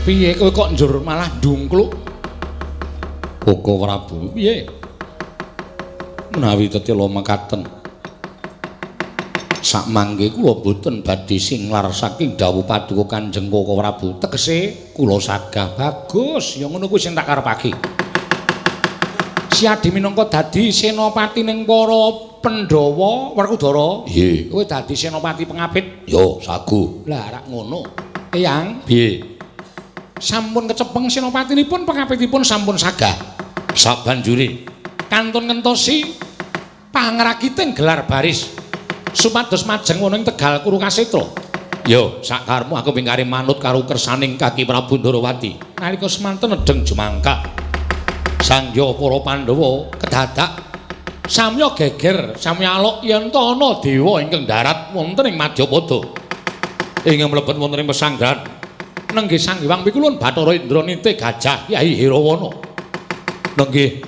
Piye kowe kok njur malah ndungkluk? Koko Prabu, piye? Menawi tetela mekaten sakmangke kula boten badhe singlar saking dawuh paduka Kanjeng Koko Prabu. Tegese kula sagah bagus, ya ngono kuwi sing tak karepake. Siadi minangka dadi senopati ning para Pandhawa Werkudara. Nggih. Kowe dadi senopati pengapit? Yo, sagu. Lah rak ngono. Eyang, piye? Sampun kecepeng senopatinipun pengapitipun sampun sagah. Sabanjure kantun ngentosi pangrakiting gelar baris supados majeng ana ing Tegal Kurukasetra. Yo, sakarmu aku pingkare manut karo kersaning Kaki Prabu Ndorowati. Nalika semanten nedheng jumangkah sangya para Pandhawa kedadak samya geger, samya alok yen ta ana dewa ingkang darat wonten ing Madyapada. Ingkang mlebet wonten ing pesanggrahan nenggih Sang Hyang Pikulun Bathara Indra nite gajah Kyai Hirawana. Nenggih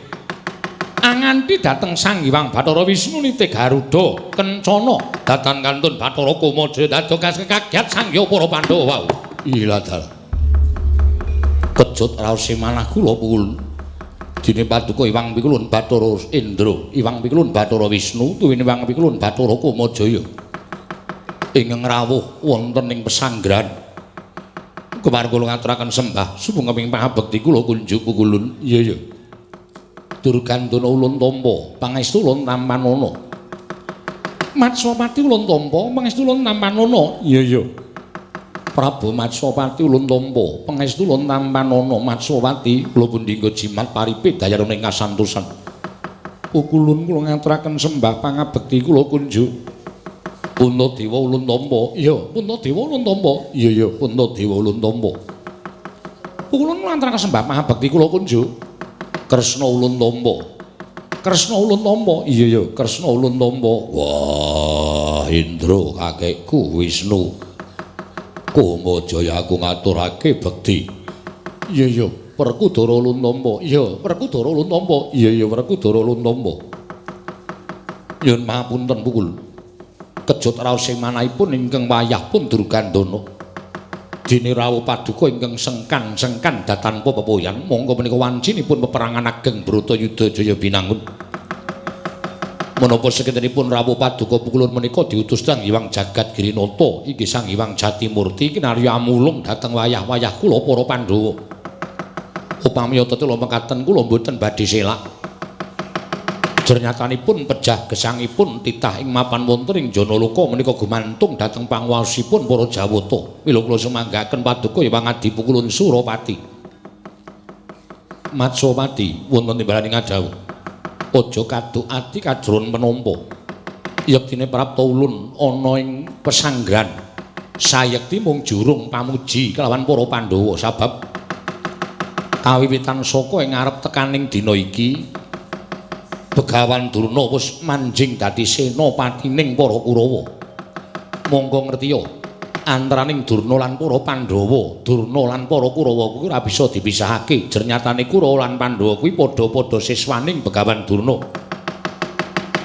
anganti dhateng Sang Hyang Bathara Wisnu nite Garuda Kencana datan kantun Bathara Kumajaya dados kaget sangya para Pandhawa. Iladal. Kejut raose manah kula pukul. Dene paduka Hyang Pikulun Bathara Indra, Hyang Pikulun Bathara Wisnu, tuwin Hyang Pikulun Bathara Kumajaya. Ingkang rawuh wonten ing pesanggrahan. Kemarin kula ngaturaken sembah sumangga pangabekti kula kunjuk pukulun. Iya iya. Durgandana ulun tampa, pangestu ulun tampanana. Matswapati ulun tampa, pangestu ulun tampanana. Iya iya. Prabu Matswapati ulun tampa, pangestu ulun tampanana. Matswapati kula pundi nggo jimat paripe dayarana ing kasantosan. Pukulun kula ngaturaken sembah pangabekti kula kunjuk. Puntadewa ulun tampa. Iya, Puntadewa ulun tampa. Iya iya, Puntadewa ulun tampa. Pukulun nglantaraken sembah pangabekti kula kunjuk. Kresna ulun tampa. Kresna ulun tampa. Iya ya, Kresna ulun tampa. Wah, Indra kakekku Wisnu. Kumajaya aku ngaturake bekti. Iya ya, Werkudara ulun tampa. Iya, Werkudara ulun tampa. Iya ya, Werkudara ulun tampa. Nyuwun mahapunten pukul. Kejut raos sing manahipun ingkang wayah pun Durgandana. Dene rawuh paduka ingkang sengkan-sengkan datanpa pepoyan, monggo menika wancinipun peperangan ageng Bratayuda Jaya Binangun. Menapa sekintenipun rawuh paduka pukulun menika diutus Sang Hyang Jagat Girinata, inggih Sang Hyang Jatimurti kinarya amulung dhateng wayah-wayah kula para Pandhawa. Upami tetela mekaten kula mboten badhe selak. Jernyatanipun pejah gesangipun titah ing mapan wonten ing Janaloka menika gumantung dhateng panguwasipun para Jawata. Mila kula sumanggaken paduka Hyang Adi Pukulun Surapati. Matsapati wonten timbalaning ngadhawuh. Aja kaduk ati kajron penampa. Yektine prapta ulun ana ing pesanggrahan. Sayekti mung jurung pamuji kelawan para Pandhawa sabab kawiwitan saka ing ngarep tekaning dina iki Begawan Durna wis manjing dadi senopatining para Kurawa. Monggo ngertiya, antaraning Durna lan para Pandhawa, Durna lan para Kurawa kuwi ora bisa dipisahake. Jernyatane Kurawa lan Pandhawa kuwi padha-padha siswaning Begawan Durna.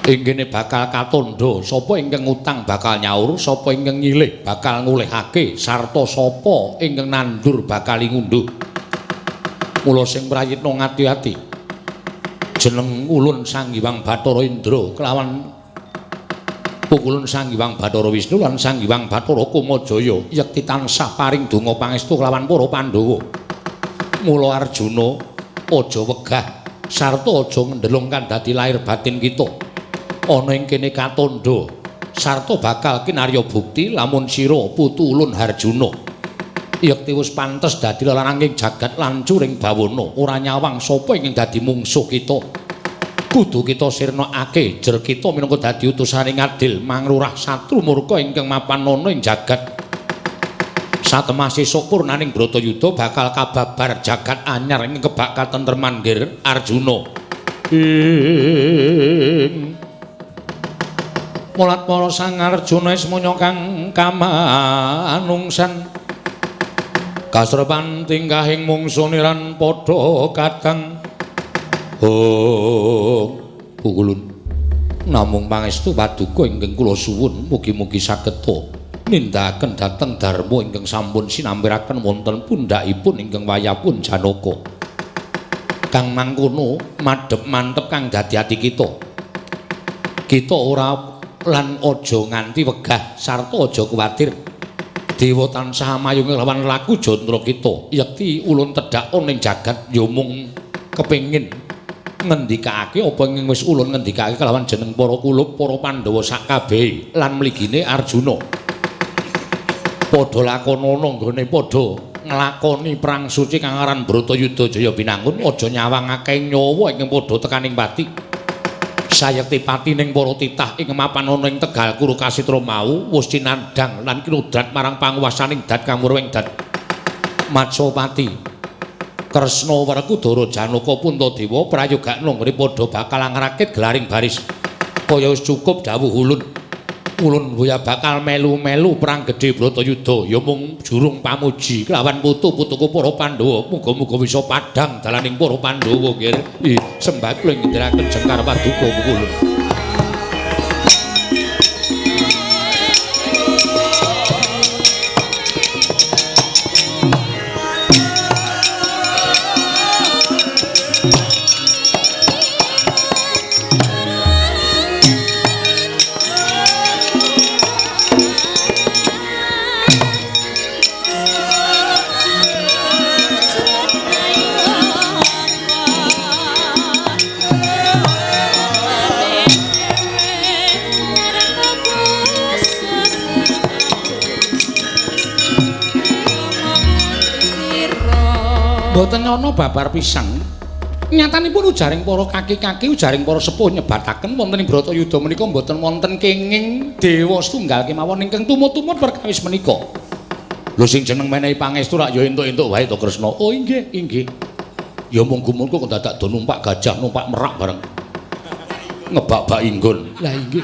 Ing kene bakal katandha sapa ingkang ngutang bakal nyaur, sapa ingkang nyilih bakal ngulihake, sarta sapa ingkang nandur bakal ngunduh. Mula sing prayitna ngati-ati. Jeneng ulun Sang Hyang Bathara Indra kelawan pukulun Sang Hyang Bathara Wisnu lan Sang Hyang Bathara Kumajaya yekti tansah paring donga pangestu kelawan para Pandhawa. Mula Arjuna aja wegah sarta aja ngendelung kang dadi lahir batin kita. Ana ing kene katandha sarta bakal kinarya bukti lamun sira putu ulun Harjuna. Yekti wis pantes dadi lelananging jagat lancuring bawana, ora nyawang sapa ingkang dadi mungsuh kita. Kudu kita sirnakake jer kita minangka dadi utusane ngadil mangrurah satru murka ingkang mapan ana ing jagat. Satemah sesuk purnaning Bratayuda bakal kababar jagat anyar ing kebak katentreman nggir Arjuna. Ing mulat para Sang Arjuna ismaya kang kamanungsan kasrepan tingkahing mungsuniran padha kadang. Oh, pukulun. Namung pangestu paduka ingkang kula suwun mugi-mugi saged nindakaken dhateng dharma ingkang sampun sinampiraken wonten pundhakipun ingkang wayahipun Janaka. Kang mangkono madhep mantep kang dadi ati kita. Kita ora lan aja nganti wegah sarta aja kuwatir. Dewa tansah mayung lawan laku jantра kita. Yekti ulun tedhak ning jagat ya mung kepengin ngendikake apa ing wis ulun ngendikake kelawan jeneng para kulup para Pandhawa sakabehe lan mligine Arjuna. Padha lakonana nggone padha nglakoni perang suci kang aran Bratayuda Jaya Binangun, aja nyawang akeh nyawa ingkang padha tekaning pati. Sayekti patining para titah ing mapan ana ing Tegal Kuru Kasitra mau wis cinandhang lan kinudrat marang panguwasaning dat kamurwing dat Matsapati. Kresna Werkudara Janaka Puntadewa prayogakna nggone padha bakal ngrakit gelaring baris. Kaya wis cukup dawuh ulun. Ulun boya bakal melu-melu perang gedhe Bratayuda ya mung jurung pamuji kelawan putu-putuku para Pandhawa. Muga-muga bisa padhang dalaning para Pandhawa nggih. Sembah kula ngendiraken jengkar paduka ulun. Mboten ana babar pisang. Nyatanipun ujaring para kaki-kaki, ujaring para sepuh nyebataken wonten ing Bratayuda menika mboten wonten kenging dewa setunggal kemawon ingkang tumut-tumut perkawis menika. Lho sing jeneng menehi pangestu rak ya entuk-entuk wae to Kresna. Oh inggih, inggih. Ya mung gumunku kok dadak do numpak gajah, numpak merak bareng. Ngebak-bak inggon. Lah inggih.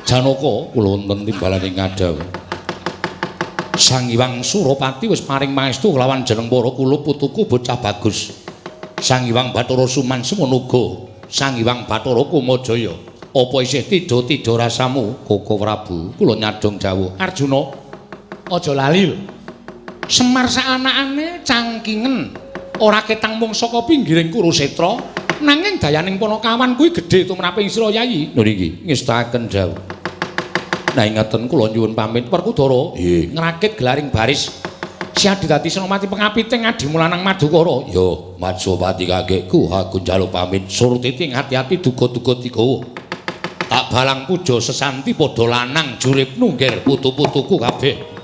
Janaka kula wonten timbalane ngadhawuh. Sang Hyang Surapati wis paring pangestu kelawan jeneng para kula putuku bocah bagus. Sang Hyang Bathara Suman semono uga. Sang Hyang Bathara Kumajaya. Apa isih tidha-tidha rasamu, Koko Prabu? Kula nyadhong dawuh. Arjuna, aja lali lho. Semar saanakane cangkingen ora ketang mung saka pinggiring Kurusetra, nanging dayaning panakawan kuwi gedhe tumraping sira Yayi. Lho niki ngestakaken dawuh. Nah ingeten kula nyuwun pamit Werkudara. Nggih, ngrakit gelaring baris. Siadi dadi senopati pengapiting adimulanang Madukara. Ya, Majapati kakekku aku njaluk pamit. Surtiti ati-ati duga-duga digawa. Tak balang puja sesanti padha lanang jurip nungger putu-putuku kabeh.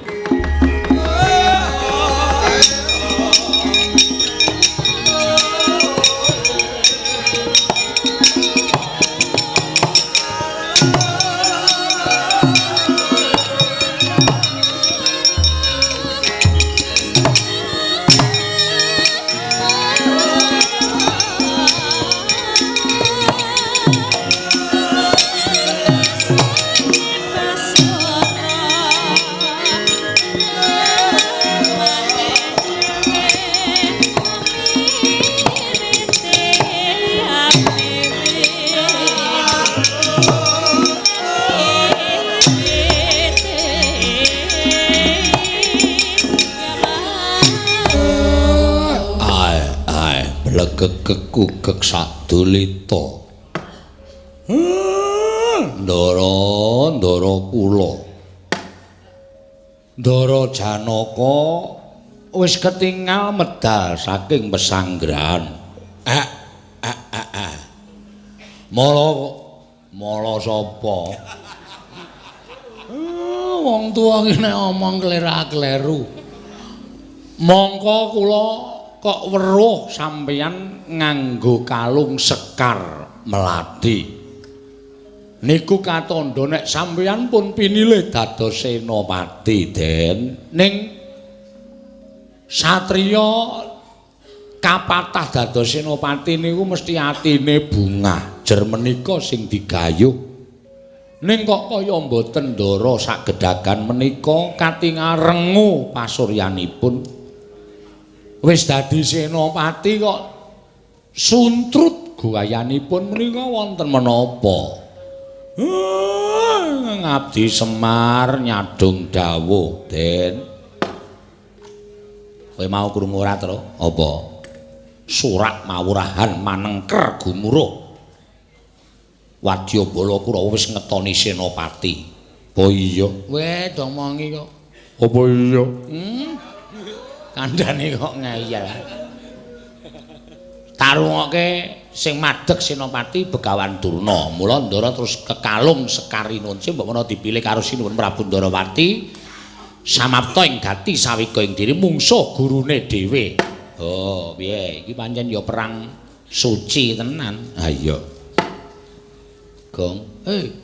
Kekukek sadulita. Ndara, ndara kula. Ndara Janaka wis ketingal medal saking pesanggrahan. Mala mala sapa? Wong tuwa ki nek omong klera-kleru. Mongko kula kok weruh sampeyan nganggo kalung sekar melati. Niku katandha nek sampeyan pun pinilih dados senopati, Den. Ning satriya kapatah dados senopati niku mesti atine bungah, jer menika sing digayuh. Ning kok kaya mboten ndara sagedhagan menika katingal rengu pasuryanipun. Wis dadi senopati kok suntrut guayanipun menika wonten menapa? Ngabdi Semar nyadong dawuh, Den. Kowe mau krungu ora, Tru? Apa? Surak mawurahan manengker gumuruh. Wadyabala Kurawa wis ngetoni senopati. Apa iya? Weh, domongi kok. Apa iya? Kandhane kok ngeyel. Tarungoke sing madheg senopati Begawan Durna. Mula Ndara terus kekalung Sekar Rinunce mbok menawa dipilih karo Sinuwun Prabu Ndarawati. Samapta ing gati sawika ing diri mungsuh gurune dhewe. Oh, piye? Iki pancen ya perang suci tenan. Ha iya. Gong. Hei.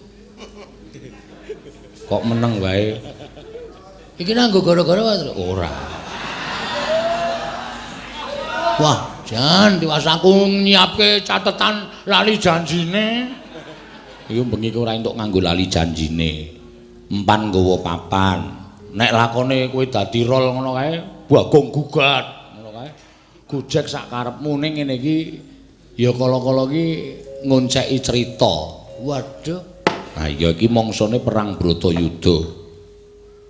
Kok meneng wae? Iki nanggo gara-gara ora. Wah, jan tiwas aku nyiapke catetan lali janjine. Iku bengi ora entuk nganggo lali janjine. Empan nggawa papan. Nek lakone kowe dadi rol ngono kae, bagong gugat ngono kae. Gojek sak karepmu ning ngene iki ya kala-kala iki ngonceki crita. Waduh. Nah iya iki mangsane perang Bratayuda.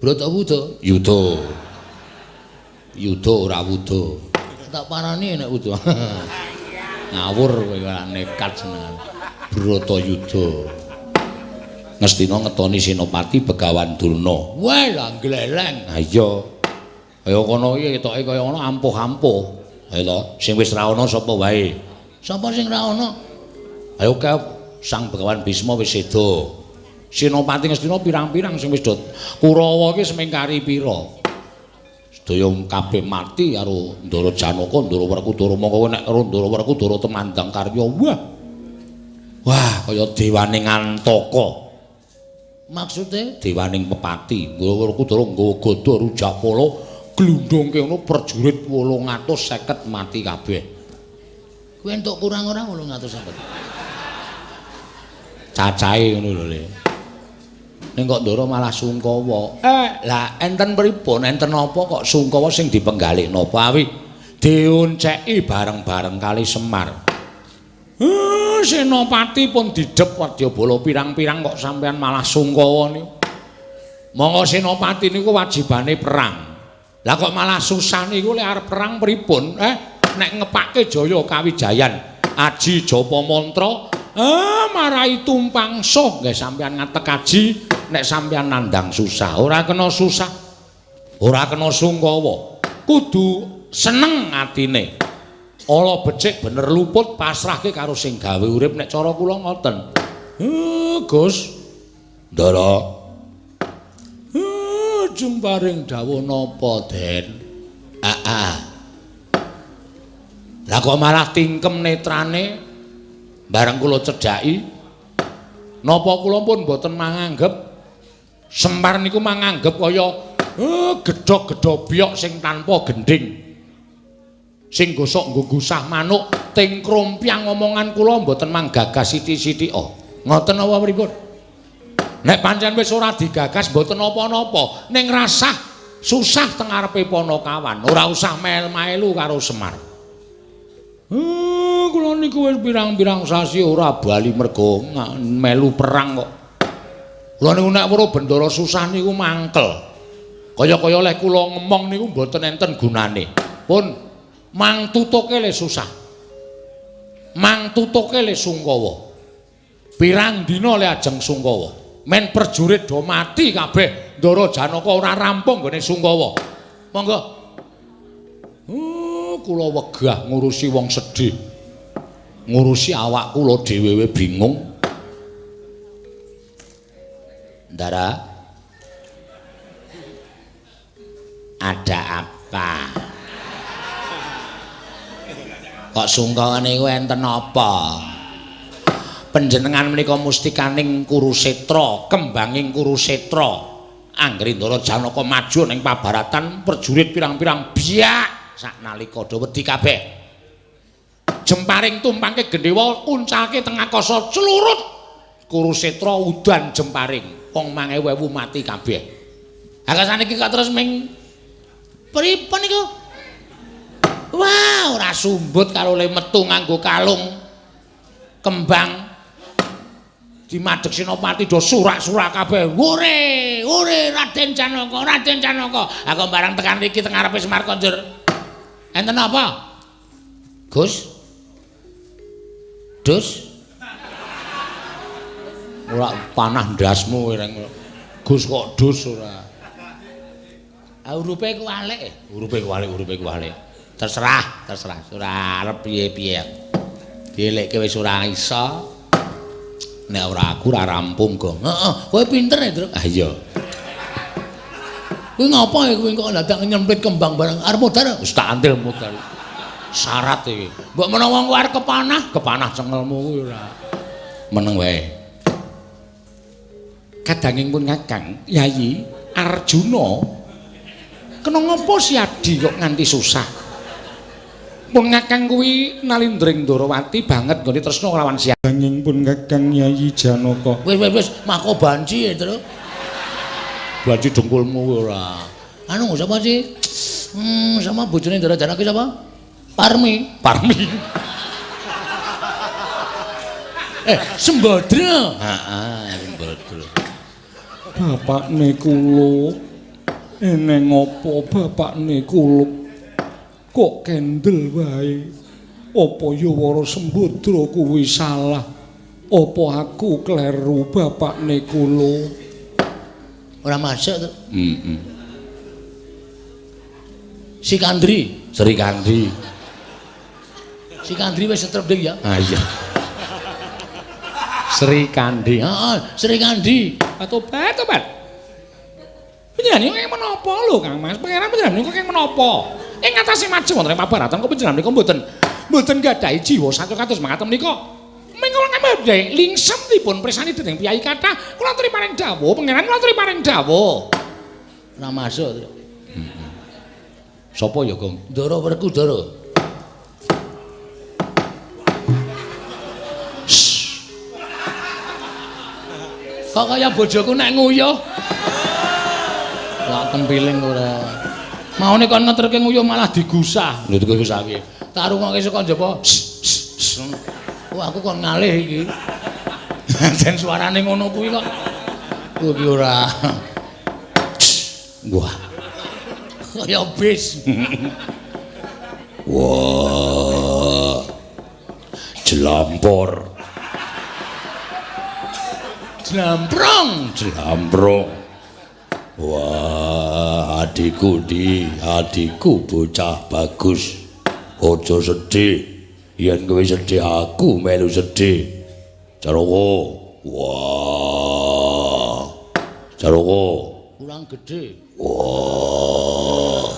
Bratawuda? Yuda. Yuda ora wuda. Tak parani nek wuda. Ngawur kowe ora nekat senengan. Bratayuda. Ngastina ngetoni Senopati Begawan Durna. Wah, lah gleleng. Ha iya. Kaya kono iki ketoke kaya ngono ampuh-ampuh. Ayo to, sing wis ra ana sapa wae? Sapa sing ra ana? Ayo kae Sang Begawan Bisma wis seda. Senopati Ngastina pirang-pirang sing wis do Kurawa iki semingkari pira? Sedaya kabeh mati karo Ndara Janaka, Ndara Werkudara. Mongko nek karo Ndara Werkudara temandang karya. Wah. Wah, kaya dewane Ngantaka. Maksude dewaning pepati. Ndara Werkudara nggawa gada rujakpala glundhungke ngono prajurit 850 mati kabeh. Kuwi entuk kurang ora 850? Cacahe ngono lho Le. Ning kok Ndara malah sungkawa. Lah enten pripun? Enten apa kok sungkawa sing dipenggalih napa awi dionceki bareng-bareng kali Semar. Senopati pun didhep wadyabala pirang-pirang kok sampean malah sungkawa niku. Monggo senopati niku wajibane perang. Lah kok malah susah niku lek arep perang pripun? Nek ngepake Jaya Kawijayan, aji japa mantra, marai tumpang suh nggih sampean ngatek aji nek sampean nandang susah. Ora kena susah. Ora kena sungkawa. Kudu seneng atine. Ala becik bener luput pasrahke karo sing gawe urip nek cara kula ngoten. Gus. Ndara. Jeng paring dawuh napa, Den? Lah kok malah tingkem netrane bareng kula cedhaki. Napa kula pun mboten manganggep Semar niku manganggep kaya gedhog-gedhobyok sing tanpa gendhing. Sing gosok nggo gusah manuk ting krompyang omongan kula mboten manggagas sithik-sithik. Ngoten apa pripun? Nek pancen wis ora digagas mboten napa-napa, ning rasah susah teng ngarepe Panakawan, ora usah mel-melu karo Semar. Kula niku wis pirang-pirang sasi ora bali mergo melu perang kok. Kula niku nek weruh bendara susah niku mangkel. Kaya-kaya leh kula ngemong niku mboten enten gunane. Pun mang tutuke le susah. Mang tutuke le sungkawa. Pirang dina le ajeng sungkawa. Men prajurit do mati kabeh, Ndara Janaka ora rampung nggone sungkawa. Monggo. Kula wegah ngurusi wong sedih. Ngurusi awak kula dhewe bingung. Ndara. Ada apa? Kok sungkawa niku enten apa? Panjenengan menika mustikaning Kurusetra, kembanging Kurusetra. Anggere Ndara Janaka maju ning pabaratan prajurit pirang-pirang biak saknalika do wedi kabeh. Jemparing tumpangke gendhewa uncalke teng akasa celurut. Kurusetra udan jemparing, wong 1000 mati kabeh. Ha kok saniki kok terus ming pripun niku? Wah, ora sumbut karo le metu nganggo kalung kembang. Dimadhek Senopati do surak-surak kabeh. Ore, ore Raden Janaka, Raden Janaka. Aku barang tekan iki teng ngarepe Semar konjur. Enten apa? Gus. Dus. Ora panah ndasmu reng. Gus kok dus ora. Ah urupe kuwalik. Urupe kuwalik, urupe kuwalik. Terserah, terserah. Ora arep piye-piye. Dielekke wis ora iso. Nek ora aku ora rampung, Gong. Heeh, kowe pinter ya, Truk. Ah iya. Kuwi ngapa ya kowe kok dadak nyempit kembang barang arep modar? Wis tak antil modar. Syarat iki. Mbok menawa engko arep kepanah, kepanah cengelmu kuwi ora. Meneng wae. Kadanging pun Kakang, Yayi Arjuna kena ngapa si Adi kok nganti susah? Pun Kakang kuwi nalindring Ndorowati banget nggone tresna kelawan si Adi. Pun Kakang Yayi Janaka. Wis wis wis mako banci ya, Truk. Banci dengkulmu kuwi ora. Anu sapa sih? Sama bojone Ndara Janaka sapa? Parmi. Parmi. Sembadra. Heeh, Sembadra. Bapakne kula eneng apa bapakne kula kok kendel wae? Apa ya Wara Sembadra kuwi salah? Apa aku kleru bapakne kula? Ora masuk to. Heeh. Si Kandri, Sri Kandi. Si Kandri wis setrep ding ya. Ah iya. Sri Kandi. Heeh, Sri Kandi. Tobat, tobat. Panjenengan niku menapa lho Kang Mas? Pangeran panjenengan niku keng menapa? Ing atase maju wonten ing pabaratan kok panjenengan niku mboten gadahi jiwa satya kados mekaten menika. Mengko kami lingsem dipun presani dening piyai kathah. Kula aturi paring dawuh, pangeran kula aturi paring dawuh. Ora masuk. Heeh. Sapa ya, Gong? Ndara Werkudara. Kok kaya bojoku nek nguyuh. Lak tempiling ora. Maune kon ngeterke nguyuh malah digusah. Lho digusah piye? Tak rungokke saka njaba. Wah, aku kon ngalih iki. Den suarane ngono kuwi kok. Kuwi iki ora. Wah. Kaya bis. Wah. Jelampor. Jlamprong, jlamprong. Wah, adikku di, adikku bocah bagus. Aja sedih. Yen kowe sedih aku melu sedih. Caraka. Wah. Caraka kurang gedhe. Wah.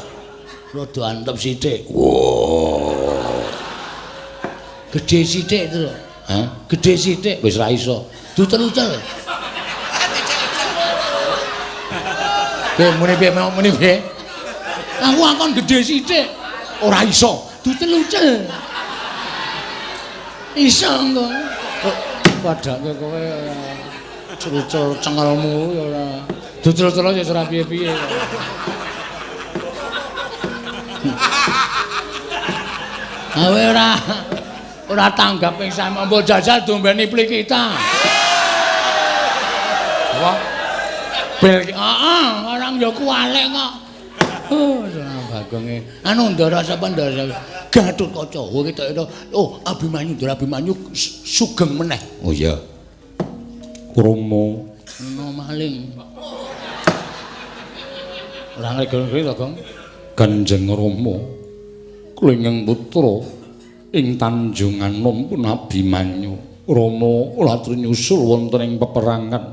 Rada antep sithik. Wah. Gedhe sithik to. Hah? Gedhe sithik wis ra iso. Dutel-utel. Piye muni piye muni piye? Aku akon gedhe sithik. Ora iso. Dutel-utel. Iso engko. Padake kowe ora ucel cengelmu ya ora. Dutel-utel ya ora piye-piye. Awe ora tanggap ing sama mbok jajal dombeni plikita. Wah. Bel heeh, orang ya kuwalek kok. Oh, Bagonge. Anu Ndara sapa Ndara? Gatotkaca. Oh, ketok itu. Oh, Abimanyu, Ndara Abimanyu sugeng meneh. Oh iya. Krama no maling. Ora ngrego-ngrego to, Gong. Kanjeng Rama klingeng putra ing Tanjunganom pun Abimanyu. Rama kula atur nyusul wonten ing peperangan.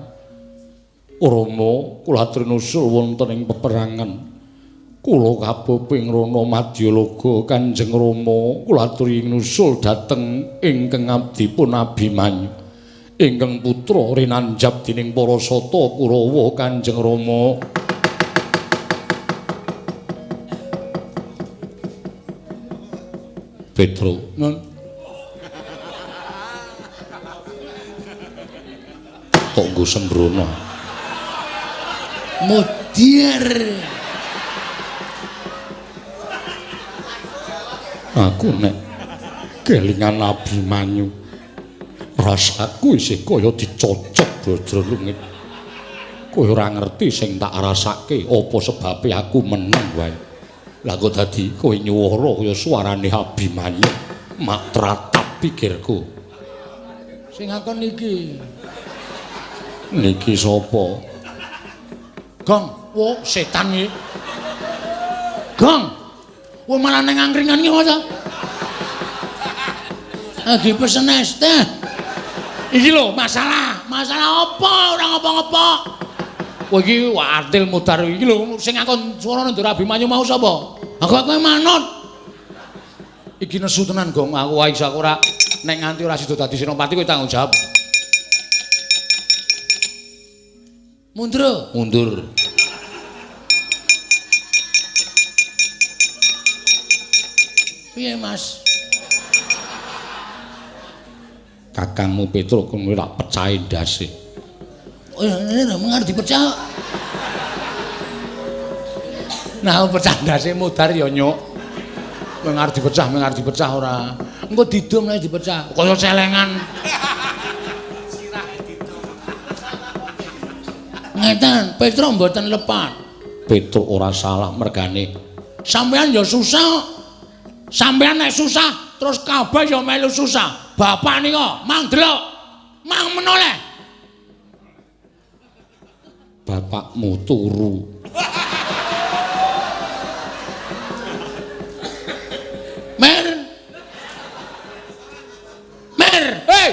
Rama kula atur nyusul wonten ing peperangan. Kula kaboping rana madyalaga Kanjeng Rama kula aturi nyusul dhateng ingkang abdipun Abimanyu. Ingkang putra rinanjab dening para sata Kurawa Kanjeng Rama. Petro, nun. Kok nggo sembrono. Mudir. Aku nek kelingan Abimanyu, rasaku isih kaya dicocok bajra lungit. Kowe ora ngerti sing tak rasake, apa sebabe aku meneng wae. Lah kok dadi kowe nyuwara kaya suarane Abimanyu, mak tratap pikirku. Sing akon niki. Niki sapa? Gong, wo setan iki. Gong. Wo malah nang angkringan iki ta? Lagi pesen es teh. Iki lho masalah, masalah apa ora ngopo-ngopo. Kowe iki adil mudar iki lho sing akon suarane Ndara Abimanyu mau sapa? Aku manut. Iki nesu tenan Gong, aku wae iso aku ora nek nganti ora sida dadi senopati kowe tanggung jawab. Mundur, mundur. Piye Mas? Kakangmu Petruk kowe ora pecahe ndase. Oh, ini mengar dipecah. Nah, pecah ndase mudar ya nyuk. Mengar dipecah ora. Engko didum nek dipecah. Kaya celengan. Sirah didum. Ngeten, Petruk mboten lepat. Petruk ora salah mergane. Sampeyan ya susah. Sampeyan nek susah, terus kabeh ya melu susah. Bapak nika mang delok, mang menoleh. Bapakmu turu. Mer. Mer, hei.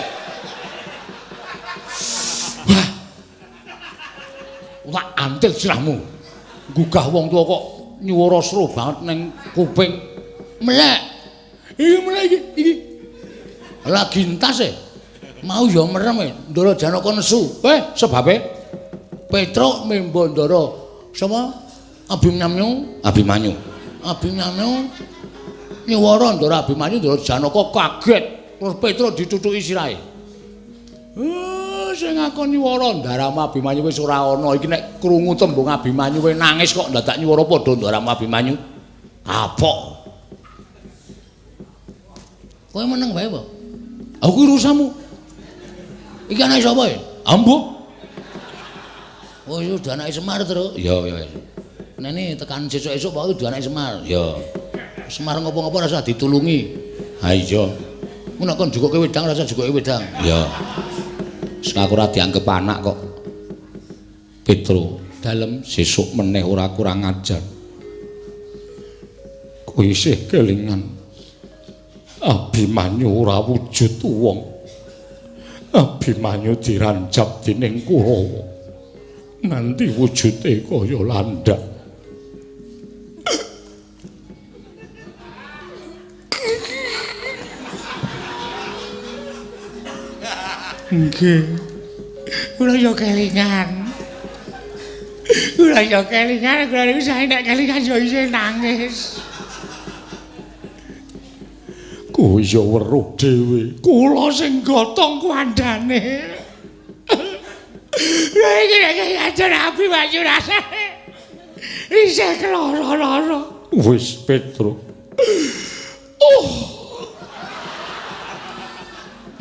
Wah. Ora antil sirahmu. Gugah wong tuwa kok nyuwara seru banget ning kuping. Melek. Iki melek iki, iki. Lagi entas e. Mau ya merem e, Ndara Janaka nesu. Sebabe Petruk mimba Ndara sapa? Abimanyu, Abimanyu. Abimanyu nyuwara Ndara Abimanyu, Ndara Janaka kaget. Terus Petruk ditutuki sirahe. Sing ngakon nyuwara ndaramu Abimanyu wis ora ana. Iki nek krungu tembung Abimanyu wis nangis kok dadak nyuwara padha ndaramu Abimanyu. Kapok. Kowe meneng wae apa? Aku urusanmu. Iki anake sapa ya? Ambuh. Oh, iya udah anake Semar, Tru. Iya, iya. Nene tekan sesuk-esuk pokoke udah anake Semar. Iya. Semar ngopo-ngopo rasa ditulungi. Ha iya. Mun nek kon jukuke wedang rasa jukuke wedang. Iya. Wis aku ora dianggep anak kok. Petro, Dalem sesuk meneh ora kurang ajar. Kowe isih kelingan. Abimanyu ora wujud wong. Abimanyu dirancap dening Kurawa. Nganti wujude kaya landak. Nggih. Kula yo kelingan. Kula yo kelingan, kula niku sae nek kelingan yo isih nangis. Kowe yo weruh dhewe. Kula sing gotong kuandane. Lha iki nek ajar Abimanyu rasane isih keloro-loro. Wis Petro. Oh.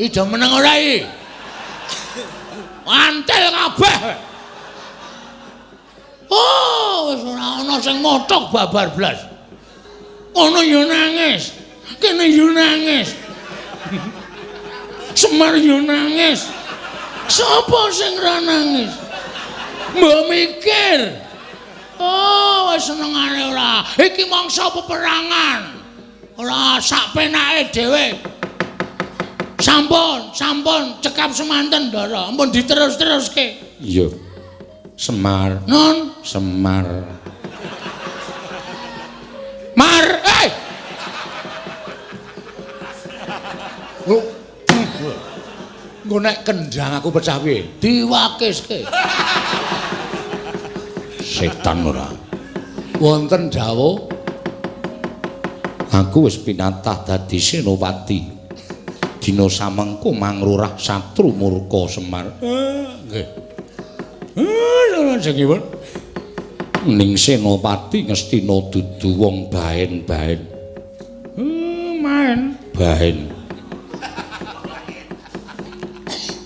Ida meneng ora iki? Antel kabeh. Oh, wis ora ana sing mothok babar blas. Kono yo nangis, kene yo nangis. Semar yo nangis. Sapa sing ora nangis? Mbok mikir. Oh, wis senengane ora. Iki mangsa peperangan. Ora sak penake dhewe. Sampun, sampun cekap semanten, Ndara. Ampun diterus-teruske. Iya. Semar. Non, Semar. Mar, eh. Engko nek kendang aku pecah piye? Diwakiske. Setan ora. Wonten dawuh aku wis pinatah dadi senopati. Dina samengko mangrurah satru murka Semar. Nggih. Jenengipun ning senopati Ngastina dudu wong baen-baen. Maen baen.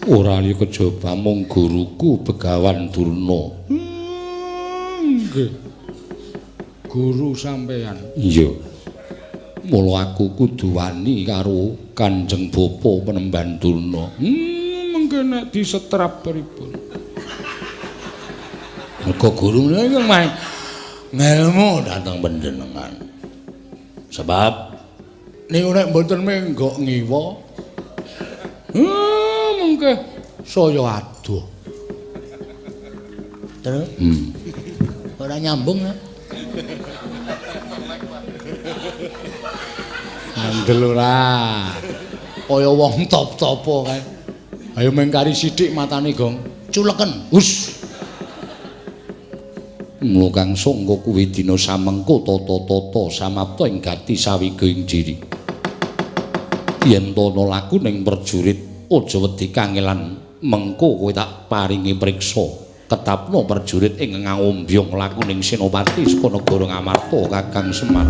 Ora liya kejaba mung guruku Begawan Durna. Nggih. Guru sampeyan. Iya. Mula aku kudu wani karo Kanjeng Bapa Penemban Durna. Mengke nek disetrap pripun? Mergo guru menika main ngelmu dhateng panjenengan. Sebab niku nek mboten menggok ngiwa. Mengke saya adoh. Terus? Ora nyambung ya. Andel ora. Kaya wong top-topo kae. Ayo mengkari sithik matane, Gong. Culeken. Hus. Mula kang sangka kuwi dina samengko tata-tata samapta ing gati sawiga ing diri. Yen to ana laku ning prajurit aja wedi kangelan, mengko kowe tak paringi priksa. Ketapno prajurit ing ngangombyong laku ning senopati saka negara Ngamarta Kakang Semar.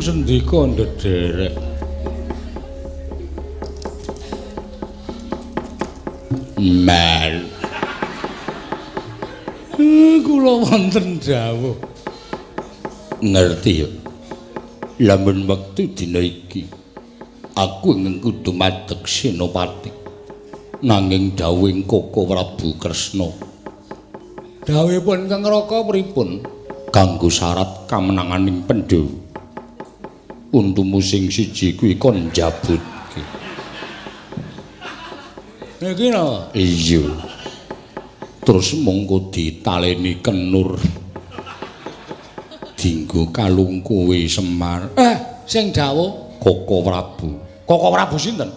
Sendika ndederek. Mel. Kula wonten dawuh. Ngerti ya. Lamun wektu dina iki aku ingkang kudu madeg senopati. Nanging dawuhing Koko Prabu Kresna. Dawuhipun Kang Raka pripun? Kanggo syarat kamenanganing Pandhawa. Untumu sing siji kuwi kon njabutke. Niki napa? Iya. Terus mongko ditaleni kenur. Dinggo kalung kowe Semar. Sing dawuh Koko Prabu. Koko Prabu sinten?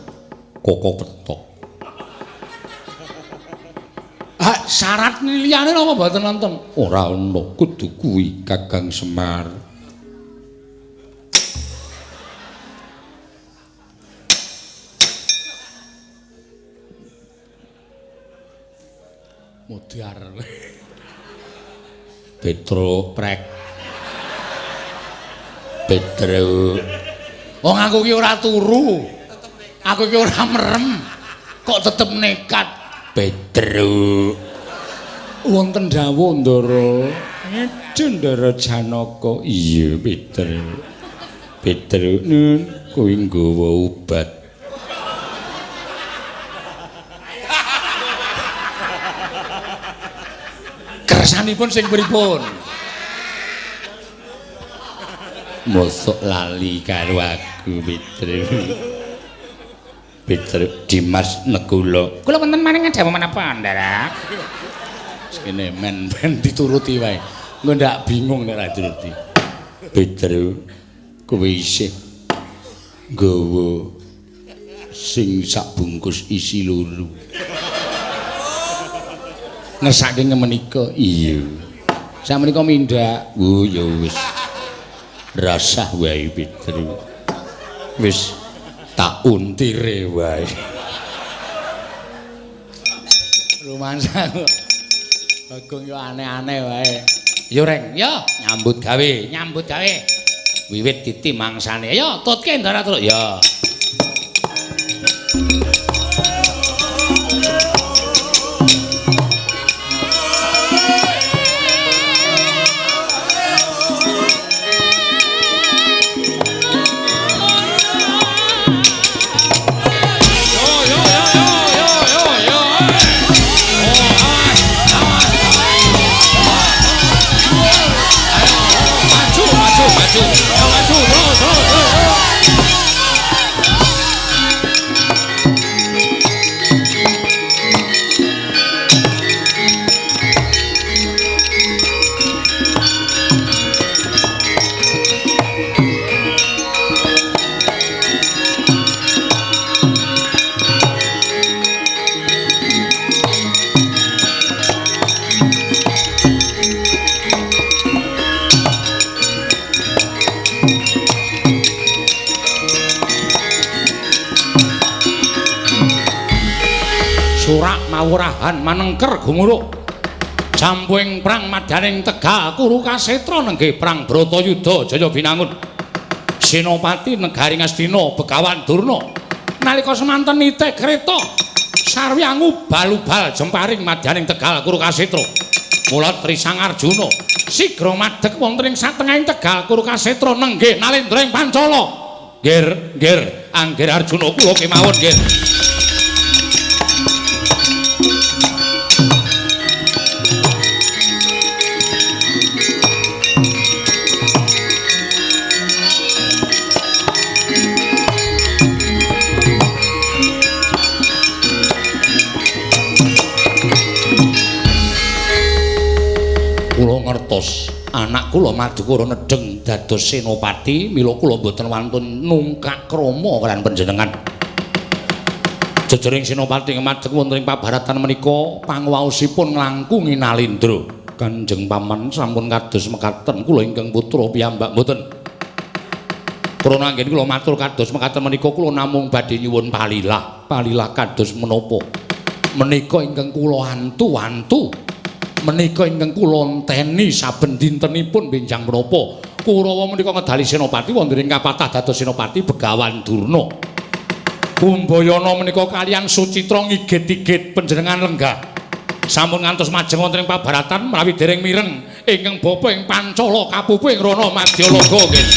Koko Petok. Ah, syarat liyane napa mboten wonten? Ora ana, kudu kuwi Kakang Semar. Modar. Petro prek. Petro. Wong aku ki ora turu. Aku ki ora merem. Kok tetep nekat. Petro. Wonten dawuh Ndara. Ndara Janaka. Iya, Petro. Petro nun kowe nggawa obat. Kersanipun sing pripun? Mosok lali karo aku, Petro. Petro Dimas Nekula. Kula wonten maring dawuh menapa, Ndara? Kene men ben dituruti wae. Engko ndak bingung nek ora dituruti. Petro kowe isih nggawa sing sak bungkus isi loro. Ngersake menika. Iya. Sakmenika mindhak. Oh ya wis. Rasah wae Petro. Wis tak untire wae. Rumangsa Bagong yo aneh-aneh wae. Yo Reng, yo nyambut gawe, nyambut gawe. Wiwit titi mangsane. Yo tutke Ndara terus. Yo. Mawurahan manengker gumuruk jampuing prang madyaning Tegal Kurukasetra nenggih prang Bratayuda Jaya Binangun Senopati negari Ngastina Begawan Durna nalika semanten nitih kreta sarwi angubal-ubal jemparing madyaning Tegal Kurukasetra mula Trisang Arjuna sigra madeg wonten ing satengahing Tegal Kurukasetra nenggih nalendra ing Pancala. Nggir, nggir, Anggir Arjuna kula kemawon nggir. Kula ngertos anak kula Madukara nedheng dados senopati, mila kula mboten wantun nungkak krama kaliyan panjenengan. Jejering senopati madeg wonten ing pabaratan menika pangwaosipun nglangkungi Nalindra. Kanjeng Paman sampun kados mekaten kula ingkang putra piyambak mboten. Krana anggen kula matur kados mekaten menika kula namung badhe nyuwun palilah, palilah kados menapa menika ingkang kula antu-antu. Menika ingkang kula enteni saben dintenipun benjang menapa Kurawa menika ngedali senopati wonten ing kapatah dados senopati Begawan Durna. Kumbayana menika kaliyan Sucitra ngigit-igit panjenengan lenggah. Sampun ngantos majeng wonten ing pabaratan menawi dereng mireng ingkang bapa ing Pancala kapupu ing Rana Madyalaga nggih.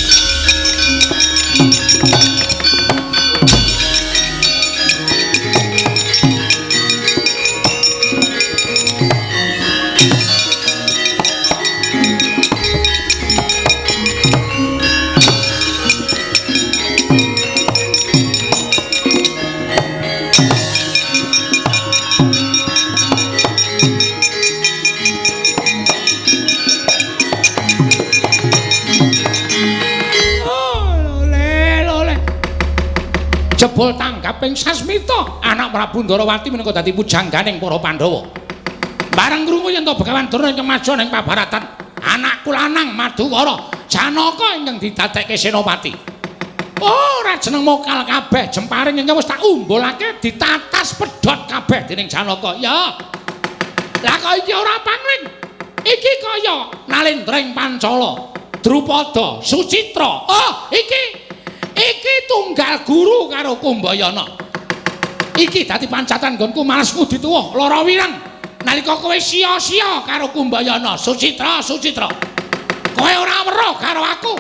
jebul tanggaping sasmita anak Prabu Ndarawati menika dadi pujangganing para Pandhawa. Bareng krungu yen to Begawan Durna ingkang maja ning pabaratan, anakku lanang Madukara Janaka ingkang didadekke senopati. Oh, ora jeneng mokal kabeh jemparing ingkang wis tak umbulake ditatas pedhot kabeh dening Janaka. Ya. Lah kok iki ora pangling. Iki kaya Nalendra Pancala, Drupada, Sucitra. Oh, iki tunggal guru karo Kumbayana. Iki dadi pancatan nggonku males ngudi tuwa lara wireng. Nalika kowe sia-sia karo Kumbayana, Sucitra, Sucitra. Kowe ora weruh karo aku.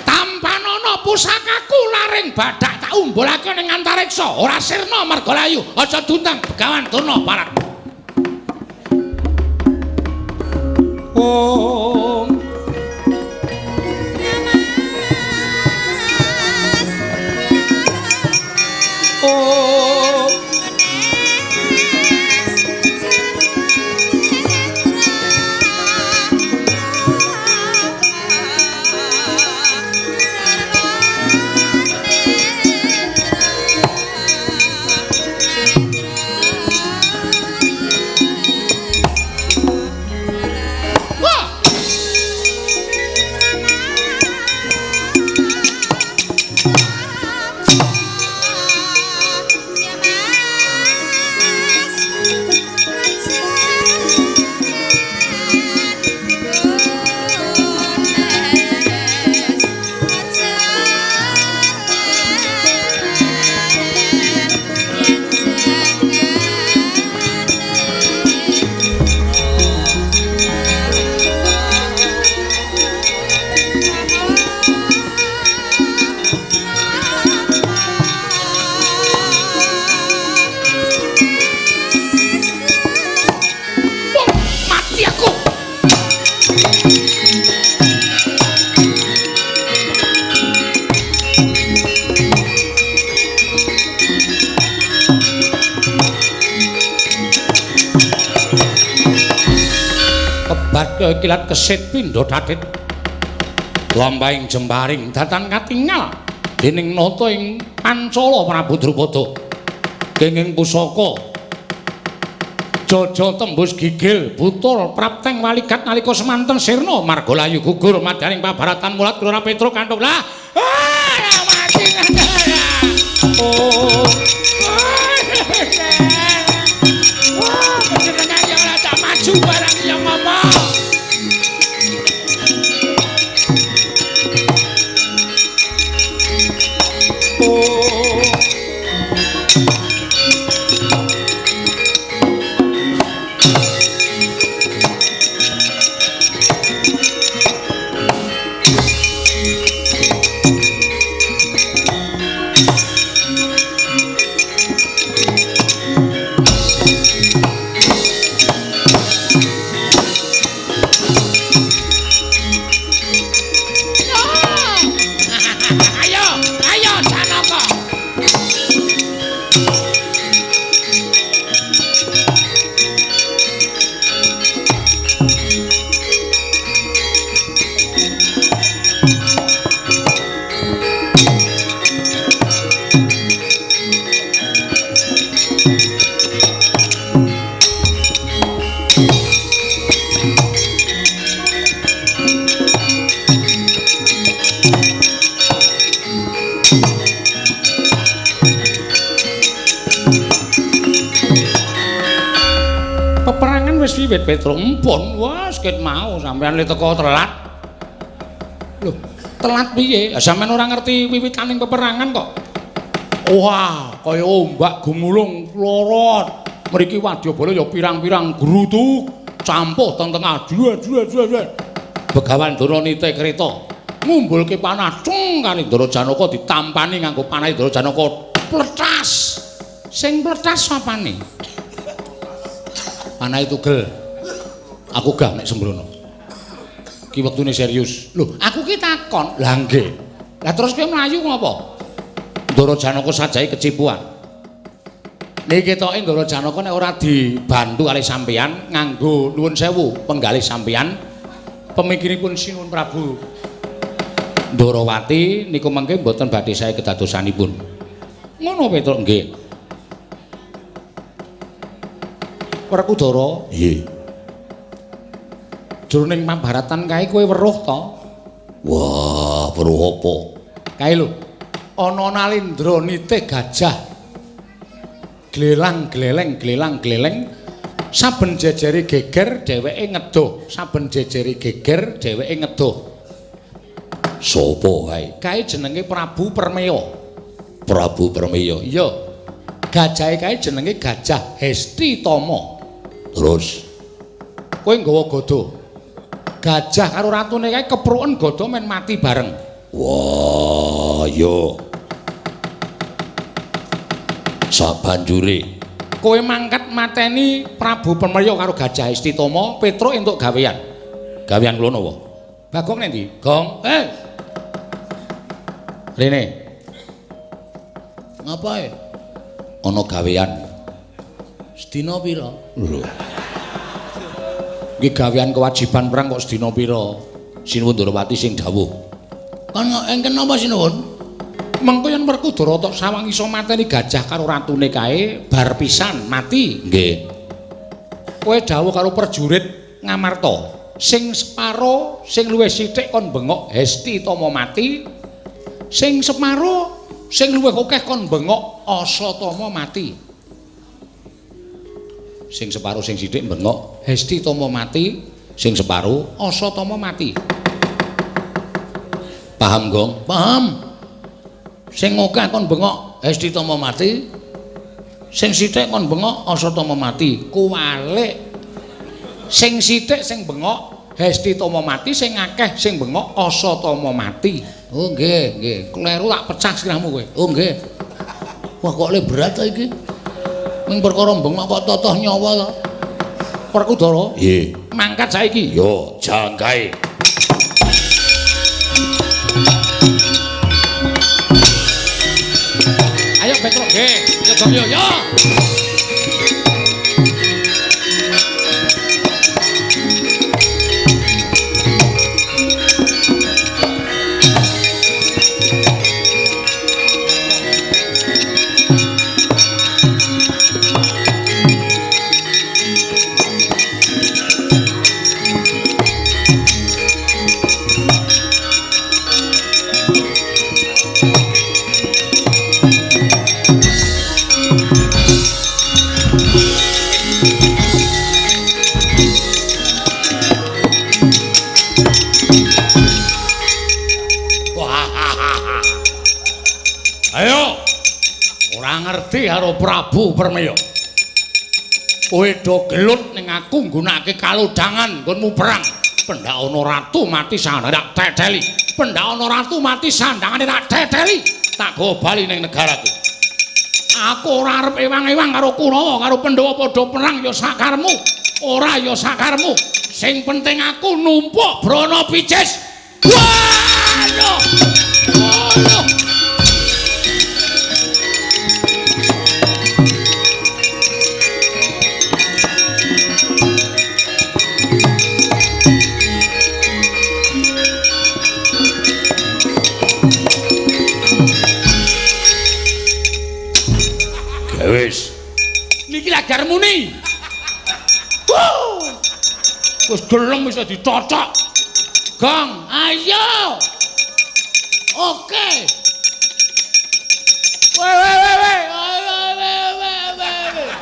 Tampanana pusakaku laring badak tak umbulake ning antariksa, ora sirna marga layu. Aja diundang Begawan Durna Barat. Om Om kilat kesit pindha thathit lampahing jemparing datan katingal dening nata ing Pancala Prabu Drupada kenging pusaka jaja tembus gigil butul prapteng waligat nalika semanten sirna marga layu gugur madyaning pabaratan mulat Kelurahan Petruk kanthuk lah mati. Oh, panjenengan ya ora tak maju barang ya ngapa. Wiwit Petruk empun, wah ket mau sampean le teko telat. Lho, telat piye? Ya sampean ora ngerti wiwitaning peperangan kok. Wah, kaya ombak gumulung lorot. Mriki wadyabala ya pirang-pirang grutuk campuh teng tengah. Dua. Begawan Durna nite kreta ngumbulke panah cung kali Ndara Janaka ditampani nganggo panah Ndara Janaka pletas. Sing pletas sapane? Panahe tugel. Aku gah nek sembrono. Ki wektune serius. Lho, aku ki takon. Lah nggih. Lah terus kowe mlayu ngopo? Ndara Janaka sajae kecipuan. Niki ketoke Ndara Janaka nek ora dibantu kalih sampeyan nganggo nuwun sewu penggalih sampeyan pemikiripun Sinuwun Prabu Ndarawati niku mengke mboten badhe sae kedadosanipun. Ngono Petruk nggih. Werkudara. Nggih. Jroning Mahabharatan kae kowe weruh to? Wah, weruh apa? Kae lho. Ana Nalindra nitih gajah. Glelang gleleng glelang gleleng saben jejere geger dheweke ngedoh, saben jejere geger dheweke ngedoh. Sopo kae? Kae jenenge Prabu Permeya. Prabu Permeya. Iya. Gajahe kae jenenge Gajah Hestitama. Terus kowe nggawa gada. Gajah karo ratune kae kepruken gada men mati bareng. Wah, yo. Sabanjure kowe mangkat mateni Prabu Permeya karo Gajah Hestitama, Petruk entuk gawean. Gawean kula napa? Bagong nek ndi? Gong. Eh. Rene. Ngapae? Ana gawean. Sedina pira? Lho. Iki gawean kewajiban perang kok sedina pira? Sinuwun Ndorowati sing dawuh. Kan engken napa sinuwun? Mengko yen Werkudara tok sawang iso mateni gajah karo ratune kae bar pisan mati. Nggih. Kowe dawuh karo prajurit Ngamarta, sing separo sing luwih sithik kon bengok Hestitama mati, sing separo sing luwih akeh kon bengok Asatama mati. Sing separo sing sithik bengok Hestitama mati, sing separo Asatama mati. Paham, Gong? Paham. Sing akeh kon bengok Hestitama mati, sing sithik kon bengok Asatama mati. Kuwalik. Sing sithik sing bengok Hestitama mati, sing akeh sing bengok Asatama mati. Oh nggih, nggih. Kleru tak pecah sirahmu kowe. Oh nggih. Wah kok le berat ta iki. Ming perkara bengok kok totoh nyawa to. Werkudara. Nggih. Mangkat saiki. Yo, jangkae. Ayo Petruk nggih. Yo Gong yo yo. Ayo. Ora ngerti karo Prabu Permeya. Kowe do gelut ning aku nggunakake kalodhangan nggonmu perang. Pendak ana ratu mati sandangane tak teteli. Pendak ana ratu mati sandangane tak teteli. Tak gawa bali ning negaraku. Aku ora arep ewang-ewang karo Kurawa karo Pandhawa padha perang ya sakarmu. Ora ya sakarmu. Sing penting aku numpuk brana picis. Waduh. Waduh. Wis. Niki lagar muni. Wis gelem iso dicocok. Gong, ayo. Oke. Weh weh weh weh. Weh.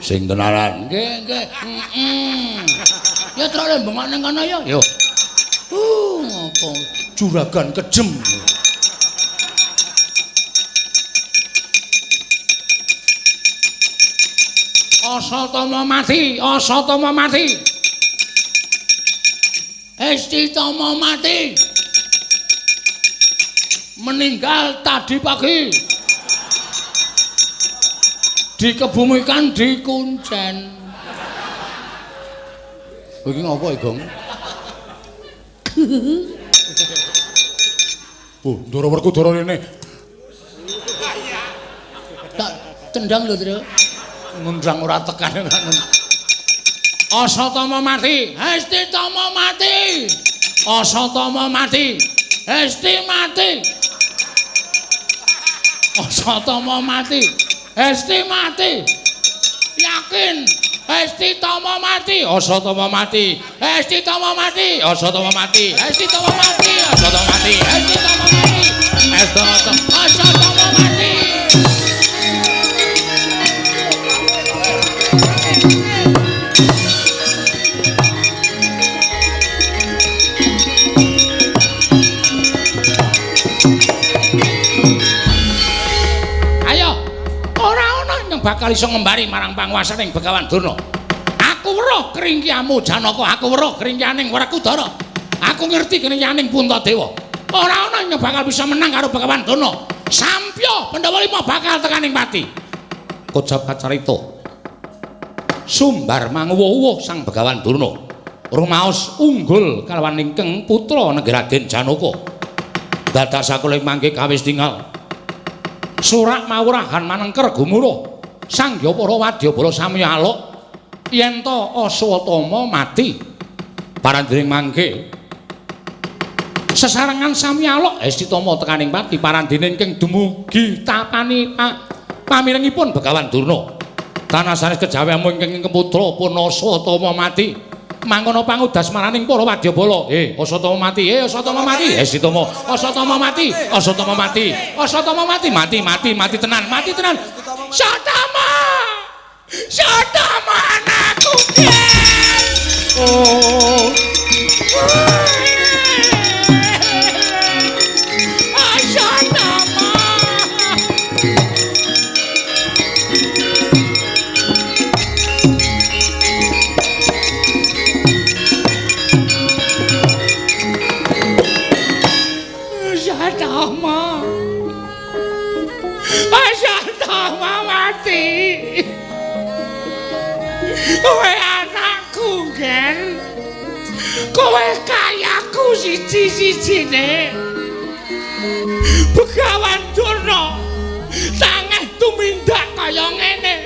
Sing tenanan. Nggih, nggih. Heeh. Ya trok bengok ning kono ya. Yo. Ngopo juragan kejem. Asatama mati, Asatama mati. Hestitama mati. Meninggal tadi pagi. Dikebumikan di Kuncen. Iki ngopo iki, Gong? Oh, Ndara Werkudara rene. Tak tendang lho, Tru. Ngundang ora tekan. Asatama mati, Hestitama mati. Asatama mati, Hesti mati. Aswatama mati. Hesti mati. Yakin Hesti Tama mati. Aswatama mati. Hesti Tama mati. Aswatama mati. Hesti Tama mati. Aswatama mati. Hesti Tama mati. Aswatama mati. Ayo, ora ana ingkang bakal iso ngembari marang panguwasaning Begawan Durna. Aku weruh kringkiamu Janaka, aku weruh kringkianing Werkudara. Aku ngerti kringkianing Puntadewa. Ora ana ingkang bakal bisa menang karo Begawan Durna. Sampya Pandhawa lima bakal tekaning pati. Kojap kacarita. Sumbar manguwuh-wuh Sang Begawan Durna. Rumaos unggul kalawan ingkang putra negeri Raden Janaka. Dadak sakuling mangke kawis tinggal. Surak mawurahan manengker gumuruh. Sangya para wadyabala sami aluk yen to Aswatama mati. Parandring mangke sesarengan sami aluk Hesti Tama tekaning pati parandene ingkang dumugi tapani pamirengipun Begawan Durna. Tanah sanes kejawi amung ingkang putra pun Aswatama mati. Mangkono pangudas maraning para wadyabala. Aswatama mati. Aswatama mati. Hesti Tama. Aswatama mati. Aswatama mati. Aswatama mati. Mati mati mati tenan. Mati tenan. Satama. Satama anakku. Oh. Aswatama. Aswatama. Aswatama mati. Kowe anakku, Ger. Kowe kayaku siji-sijine. Begawan Durna tangeh tumindak kaya ngene.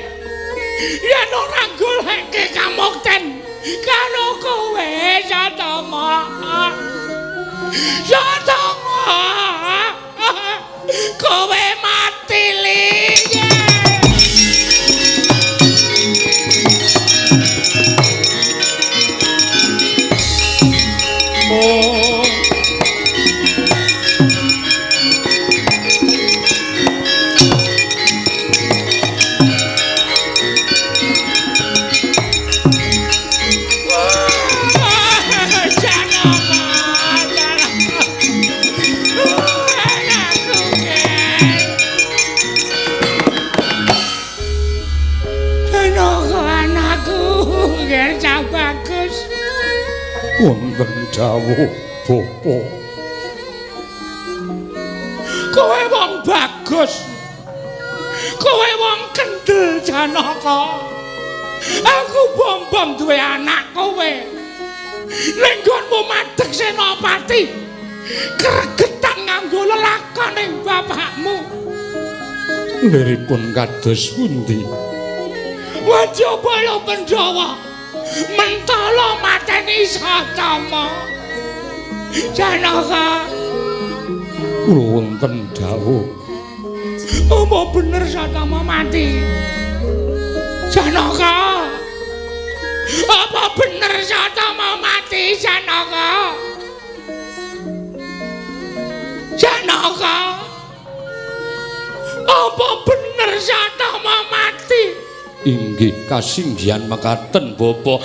Yen ora goleke kamukten karo kowe Satama. Satama. Kowe mati li. Oh. Wonten dawuh bapa. Kowe wong bagus. Kowe wong kendel Janaka. Aku bombong duwe anak kowe. Ning nggonmu madeg senopati. Gregetan nganggo lelakon ning bapakmu. Liripun kados pundi? Wadyabala Pandhawa mentala mateni Satama. Janaka, kula wonten dawuh. Apa bener Satama mati? Janaka, apa bener Satama mati? Janaka, Janaka, apa bener Satama mati? Inggih kasinggihan mekaten bapa.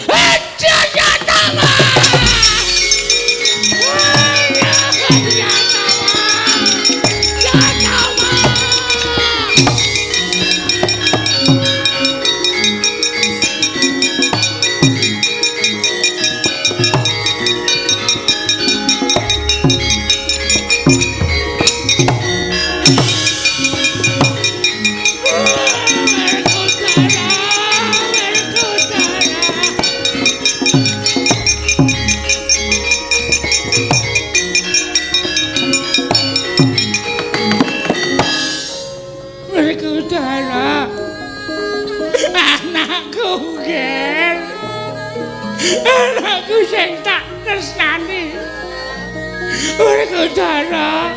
Satama! Satama! Werkudara, anakku ger, anakku sing tak tresnani. Werkudara,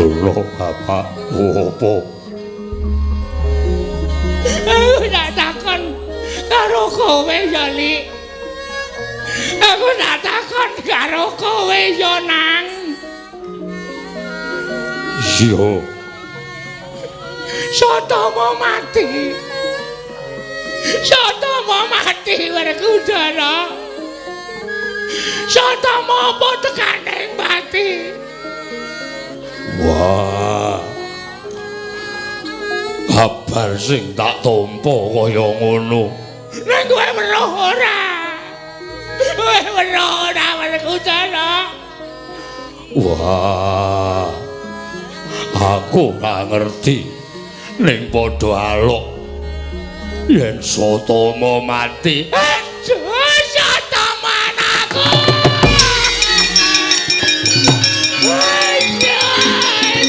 Lho bapak opo? Aku tak takon karo kowe ya, Lik. Aku tak takon karo kowe ya, Nang. Iya. Satama mati. Satama mati Werkudara. Satama apa tekane mati? Wah. Kabar sing tak tampa kaya ngono. Ning kowe weruh ora? Kowe weruh ora Werkudara? Wah. Aku ora ngerti. Ning padha alok yen Satama mati. Aduh, Satama anakku. Aduh,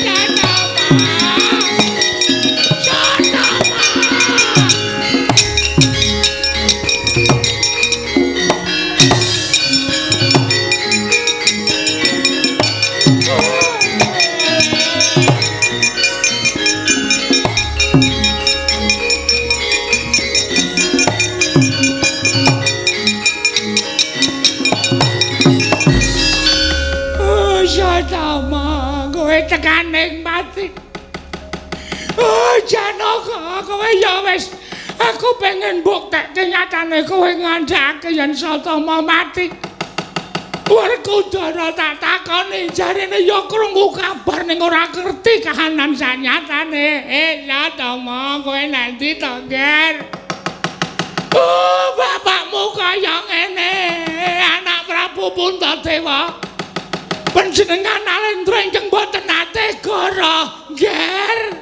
Satama. Satama. Satama, kowe tekaning mati. Oh, Janaka, kowe ya wis. Aku pengen buktekke nyatane kowe ngandhake yen Satama mati. Werkudara tak takoni jarene ya krungu kabar ning ora ngerti kahanan sanyatane. Satama, kowe nanti to, Ger? Oh, bapakmu kaya ngene, anak Prabu Puntadewa. Panjenengan Nalendra ingkang boten nate goro, Nger.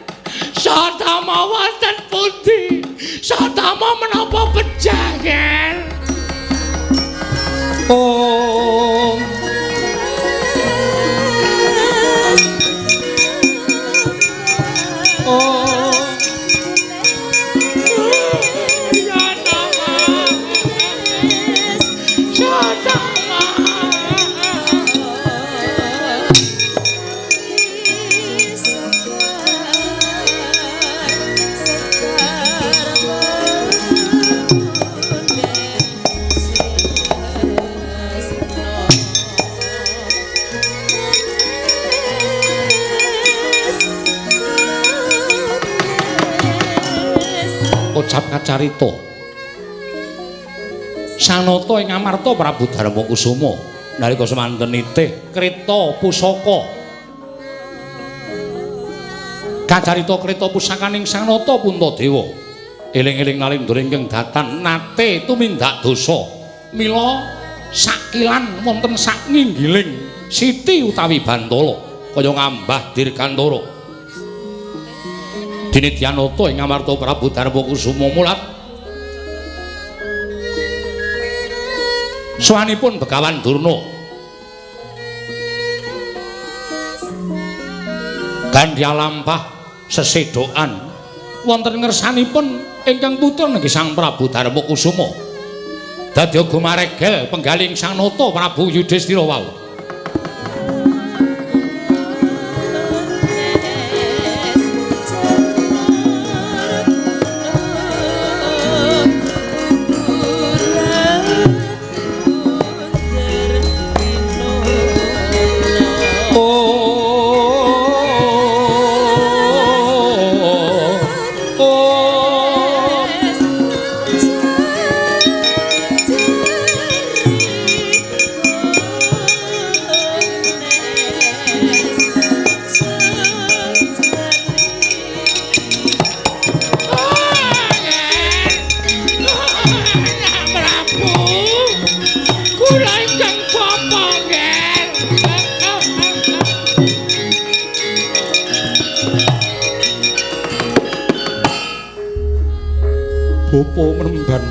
Satama wonten pundi? Satama menapa pejah, Nger? Oh. Oh. Satama. Satama. Ucap kacarita Sanata ing Amarta Prabu Darmakusuma nalika semanten nitih kreta pusaka. Kacarita kreta pusakaning Sanata Puntadewa. Eling-eling Nalendra ingkang datan nate tumindak dosa. Mila sakilan wonten sak nginggiling siti utawi bantala kaya ngambah dirgantara. Dene Dyanata ing Amarta Prabu Darmakusuma mulat sowanipun Begawan Durna. Gandhi lampah sesedokan wonten ngersanipun ingkang putra nggih Sang Prabu Darmakusuma. Dadi gumaregel penggaling Sanata Prabu Yudhistira wau. Bapa mremban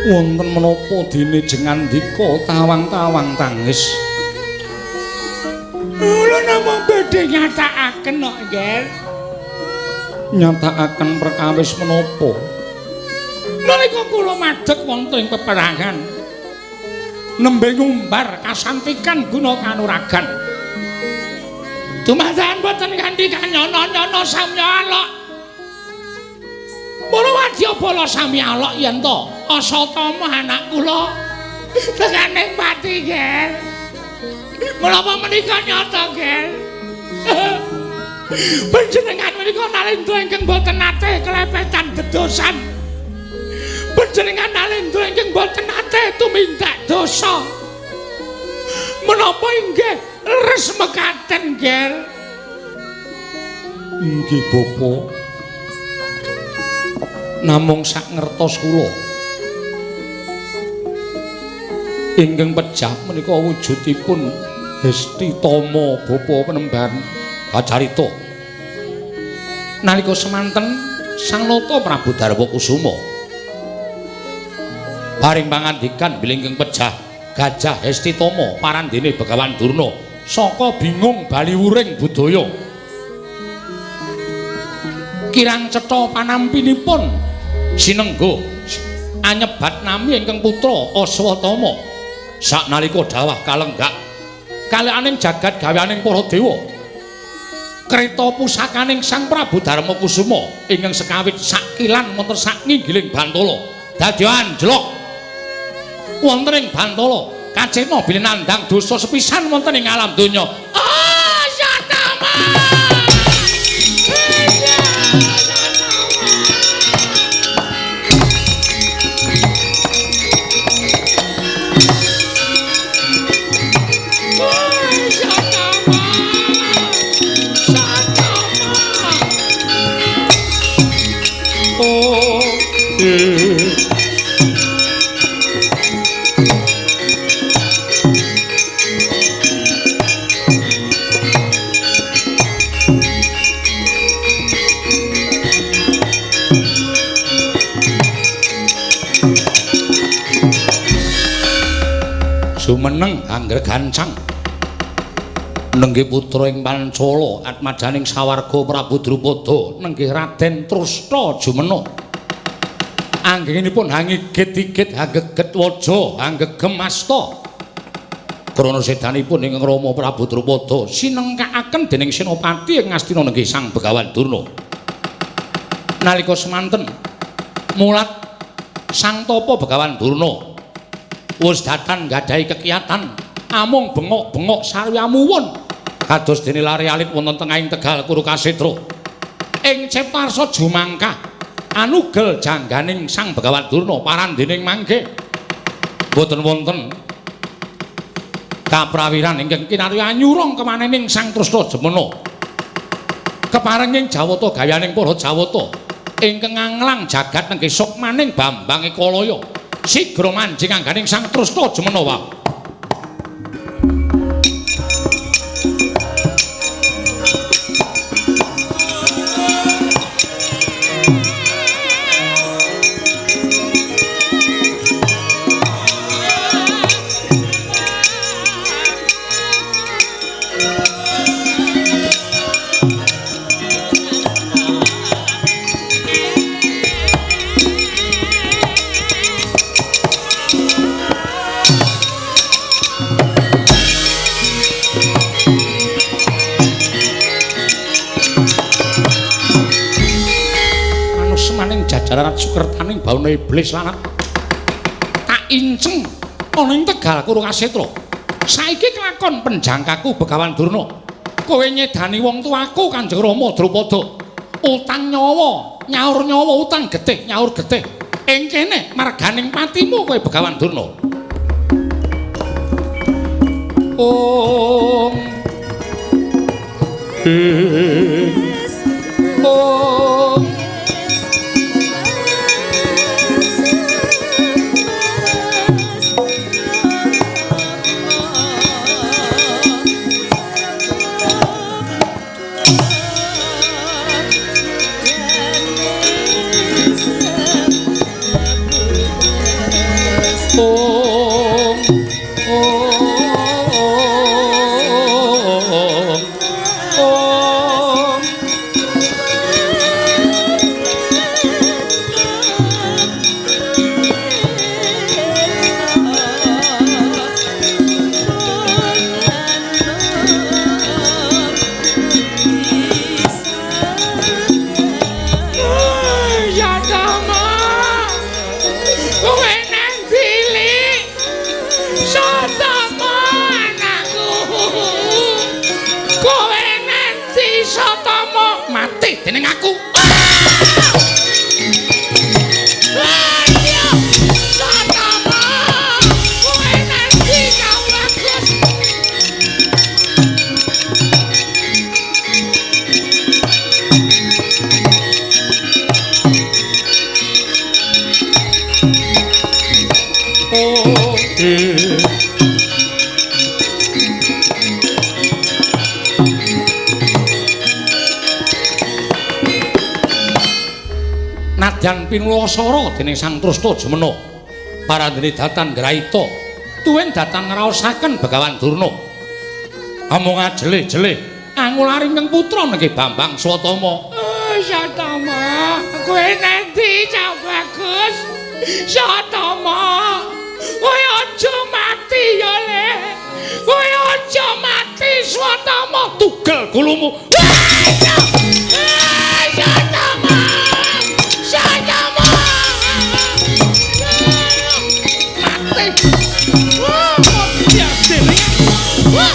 wonten menapa dene jengandika tawang-tawang tangis. Kula namung badhe nyatakaken kok, Nger. Nyatakaken perkawis menapa? Nalika kula madheg wonten ing peperangan nembe ngumbar kasantikan guna kanuragan. Dumadakan boten kanthi kanyono-nyono samya alok. Para wadyabala sami alok yen to Asatama anak kula tekaning pati, Ger. Menapa menika nyata, Ger? Panjenengan menika nalendra ingkang boten nate kelepetan dedosan. Panjenengan nalendra ingkang boten nate tumindak dosa. Menapa inggih leres mekaten, Ger? Inggih, Bapak. Namung sak ngertos kula ingkang pejah menika wujudipun Hesti Tama Bapa Penemban kacarita. Nalika semanten Sang Nata Prabu Darma Kusuma paring pangandikan bilih ingkang pejah Gajah Hesti Tama parandene Begawan Durna saka bingung baliwuring budaya. Kirang cetha panampinipun sinengga anyebat nami ingkang putra Aswatama saknalika dawah kalenggak kalianing jagat gaweaning para dewa. Kreta pusakaning Sang Prabu Darma Kusuma ingkang sekawit sakilan wonten saknginggiling bantala dadi anjlok wonten ing bantala kacena bilih nandhang dosa sepisan wonten ing alam donya. Aswatama! Jumeneng angger gancang nenggih putra ing Pancala atmajaning sawarga Prabu Drupada nenggih Raden Trusna jumena. Anggenipun hangigit-igit hanggeget waja hanggegem asta. Krana sedanipun ingkang Rama Prabu Drupada sinengkakaken dening Senopati ing Ngastina nenggih Sang Begawan Durna. Nalika semanten mulat Sang Tapa Begawan Durna wis datan nggadahi kekiyatan amung bengok-bengok sarwi amuwun kados dene lare alit wonten tengahing Tegal Kurukasetra. Ing Ciptarsa jumangkah anugel jangganing Sang Begawan Durna parandening mangke boten wonten kaprawiran ingkang kinarya nyurung kemanening Sang Trusna Jemena. Keparenging Jawata gaweaning para Jawata ingkang nganglang jagat nenggih sukmaning Bambang Ekalaya sigra manjing angganing Sang Trusna Jemena wae. Jajaran sukertaning bauna iblis lanat tak inceng ana ing Tegal Kurukasetra. Saiki kelakon penjangkaku Begawan Durna. Kowe nyedani wong tuaku Kanjeng Rama Drupada. Utang nyawa, nyaur nyawa, utang getih, nyaur getih. Ing kene marganing patimu kowe Begawan Durna. Om Om Om Om Om Mati dening aku. Nadyan pinulasara dening Sang Trusta Jumena parandene datan ngraita tuwin datan ngraosaken Begawan Durna amung ajelih-jelih angulari ingkang putra nggih Bambang Swatama. Swatama kowe nanti cah bagus. Swatama kowe aja mati ya le, kowe aja mati Swatama, tugel gulumu. Swatama, Swatama mati. Wah, wah.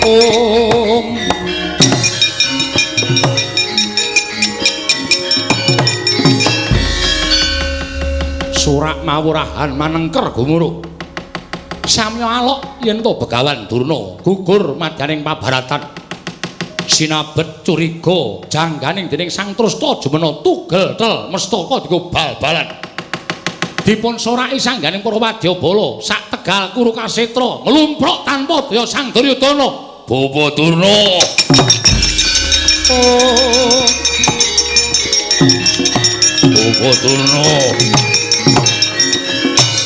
Om Surak mawurahan manengker gumuruh samya alok yen to Begawan Durna gugur madyaning pabaratan sinabet curiga jangganing dening Sang Trusta Jumena tugel tel mestaka dienggo bal-balan dipun soraki sangganing para wadyabala sak Tegal Kurukasetra nglumpruk tanpa daya Sang Duryudana. Bawa Durna. Oh. Bawa Durna.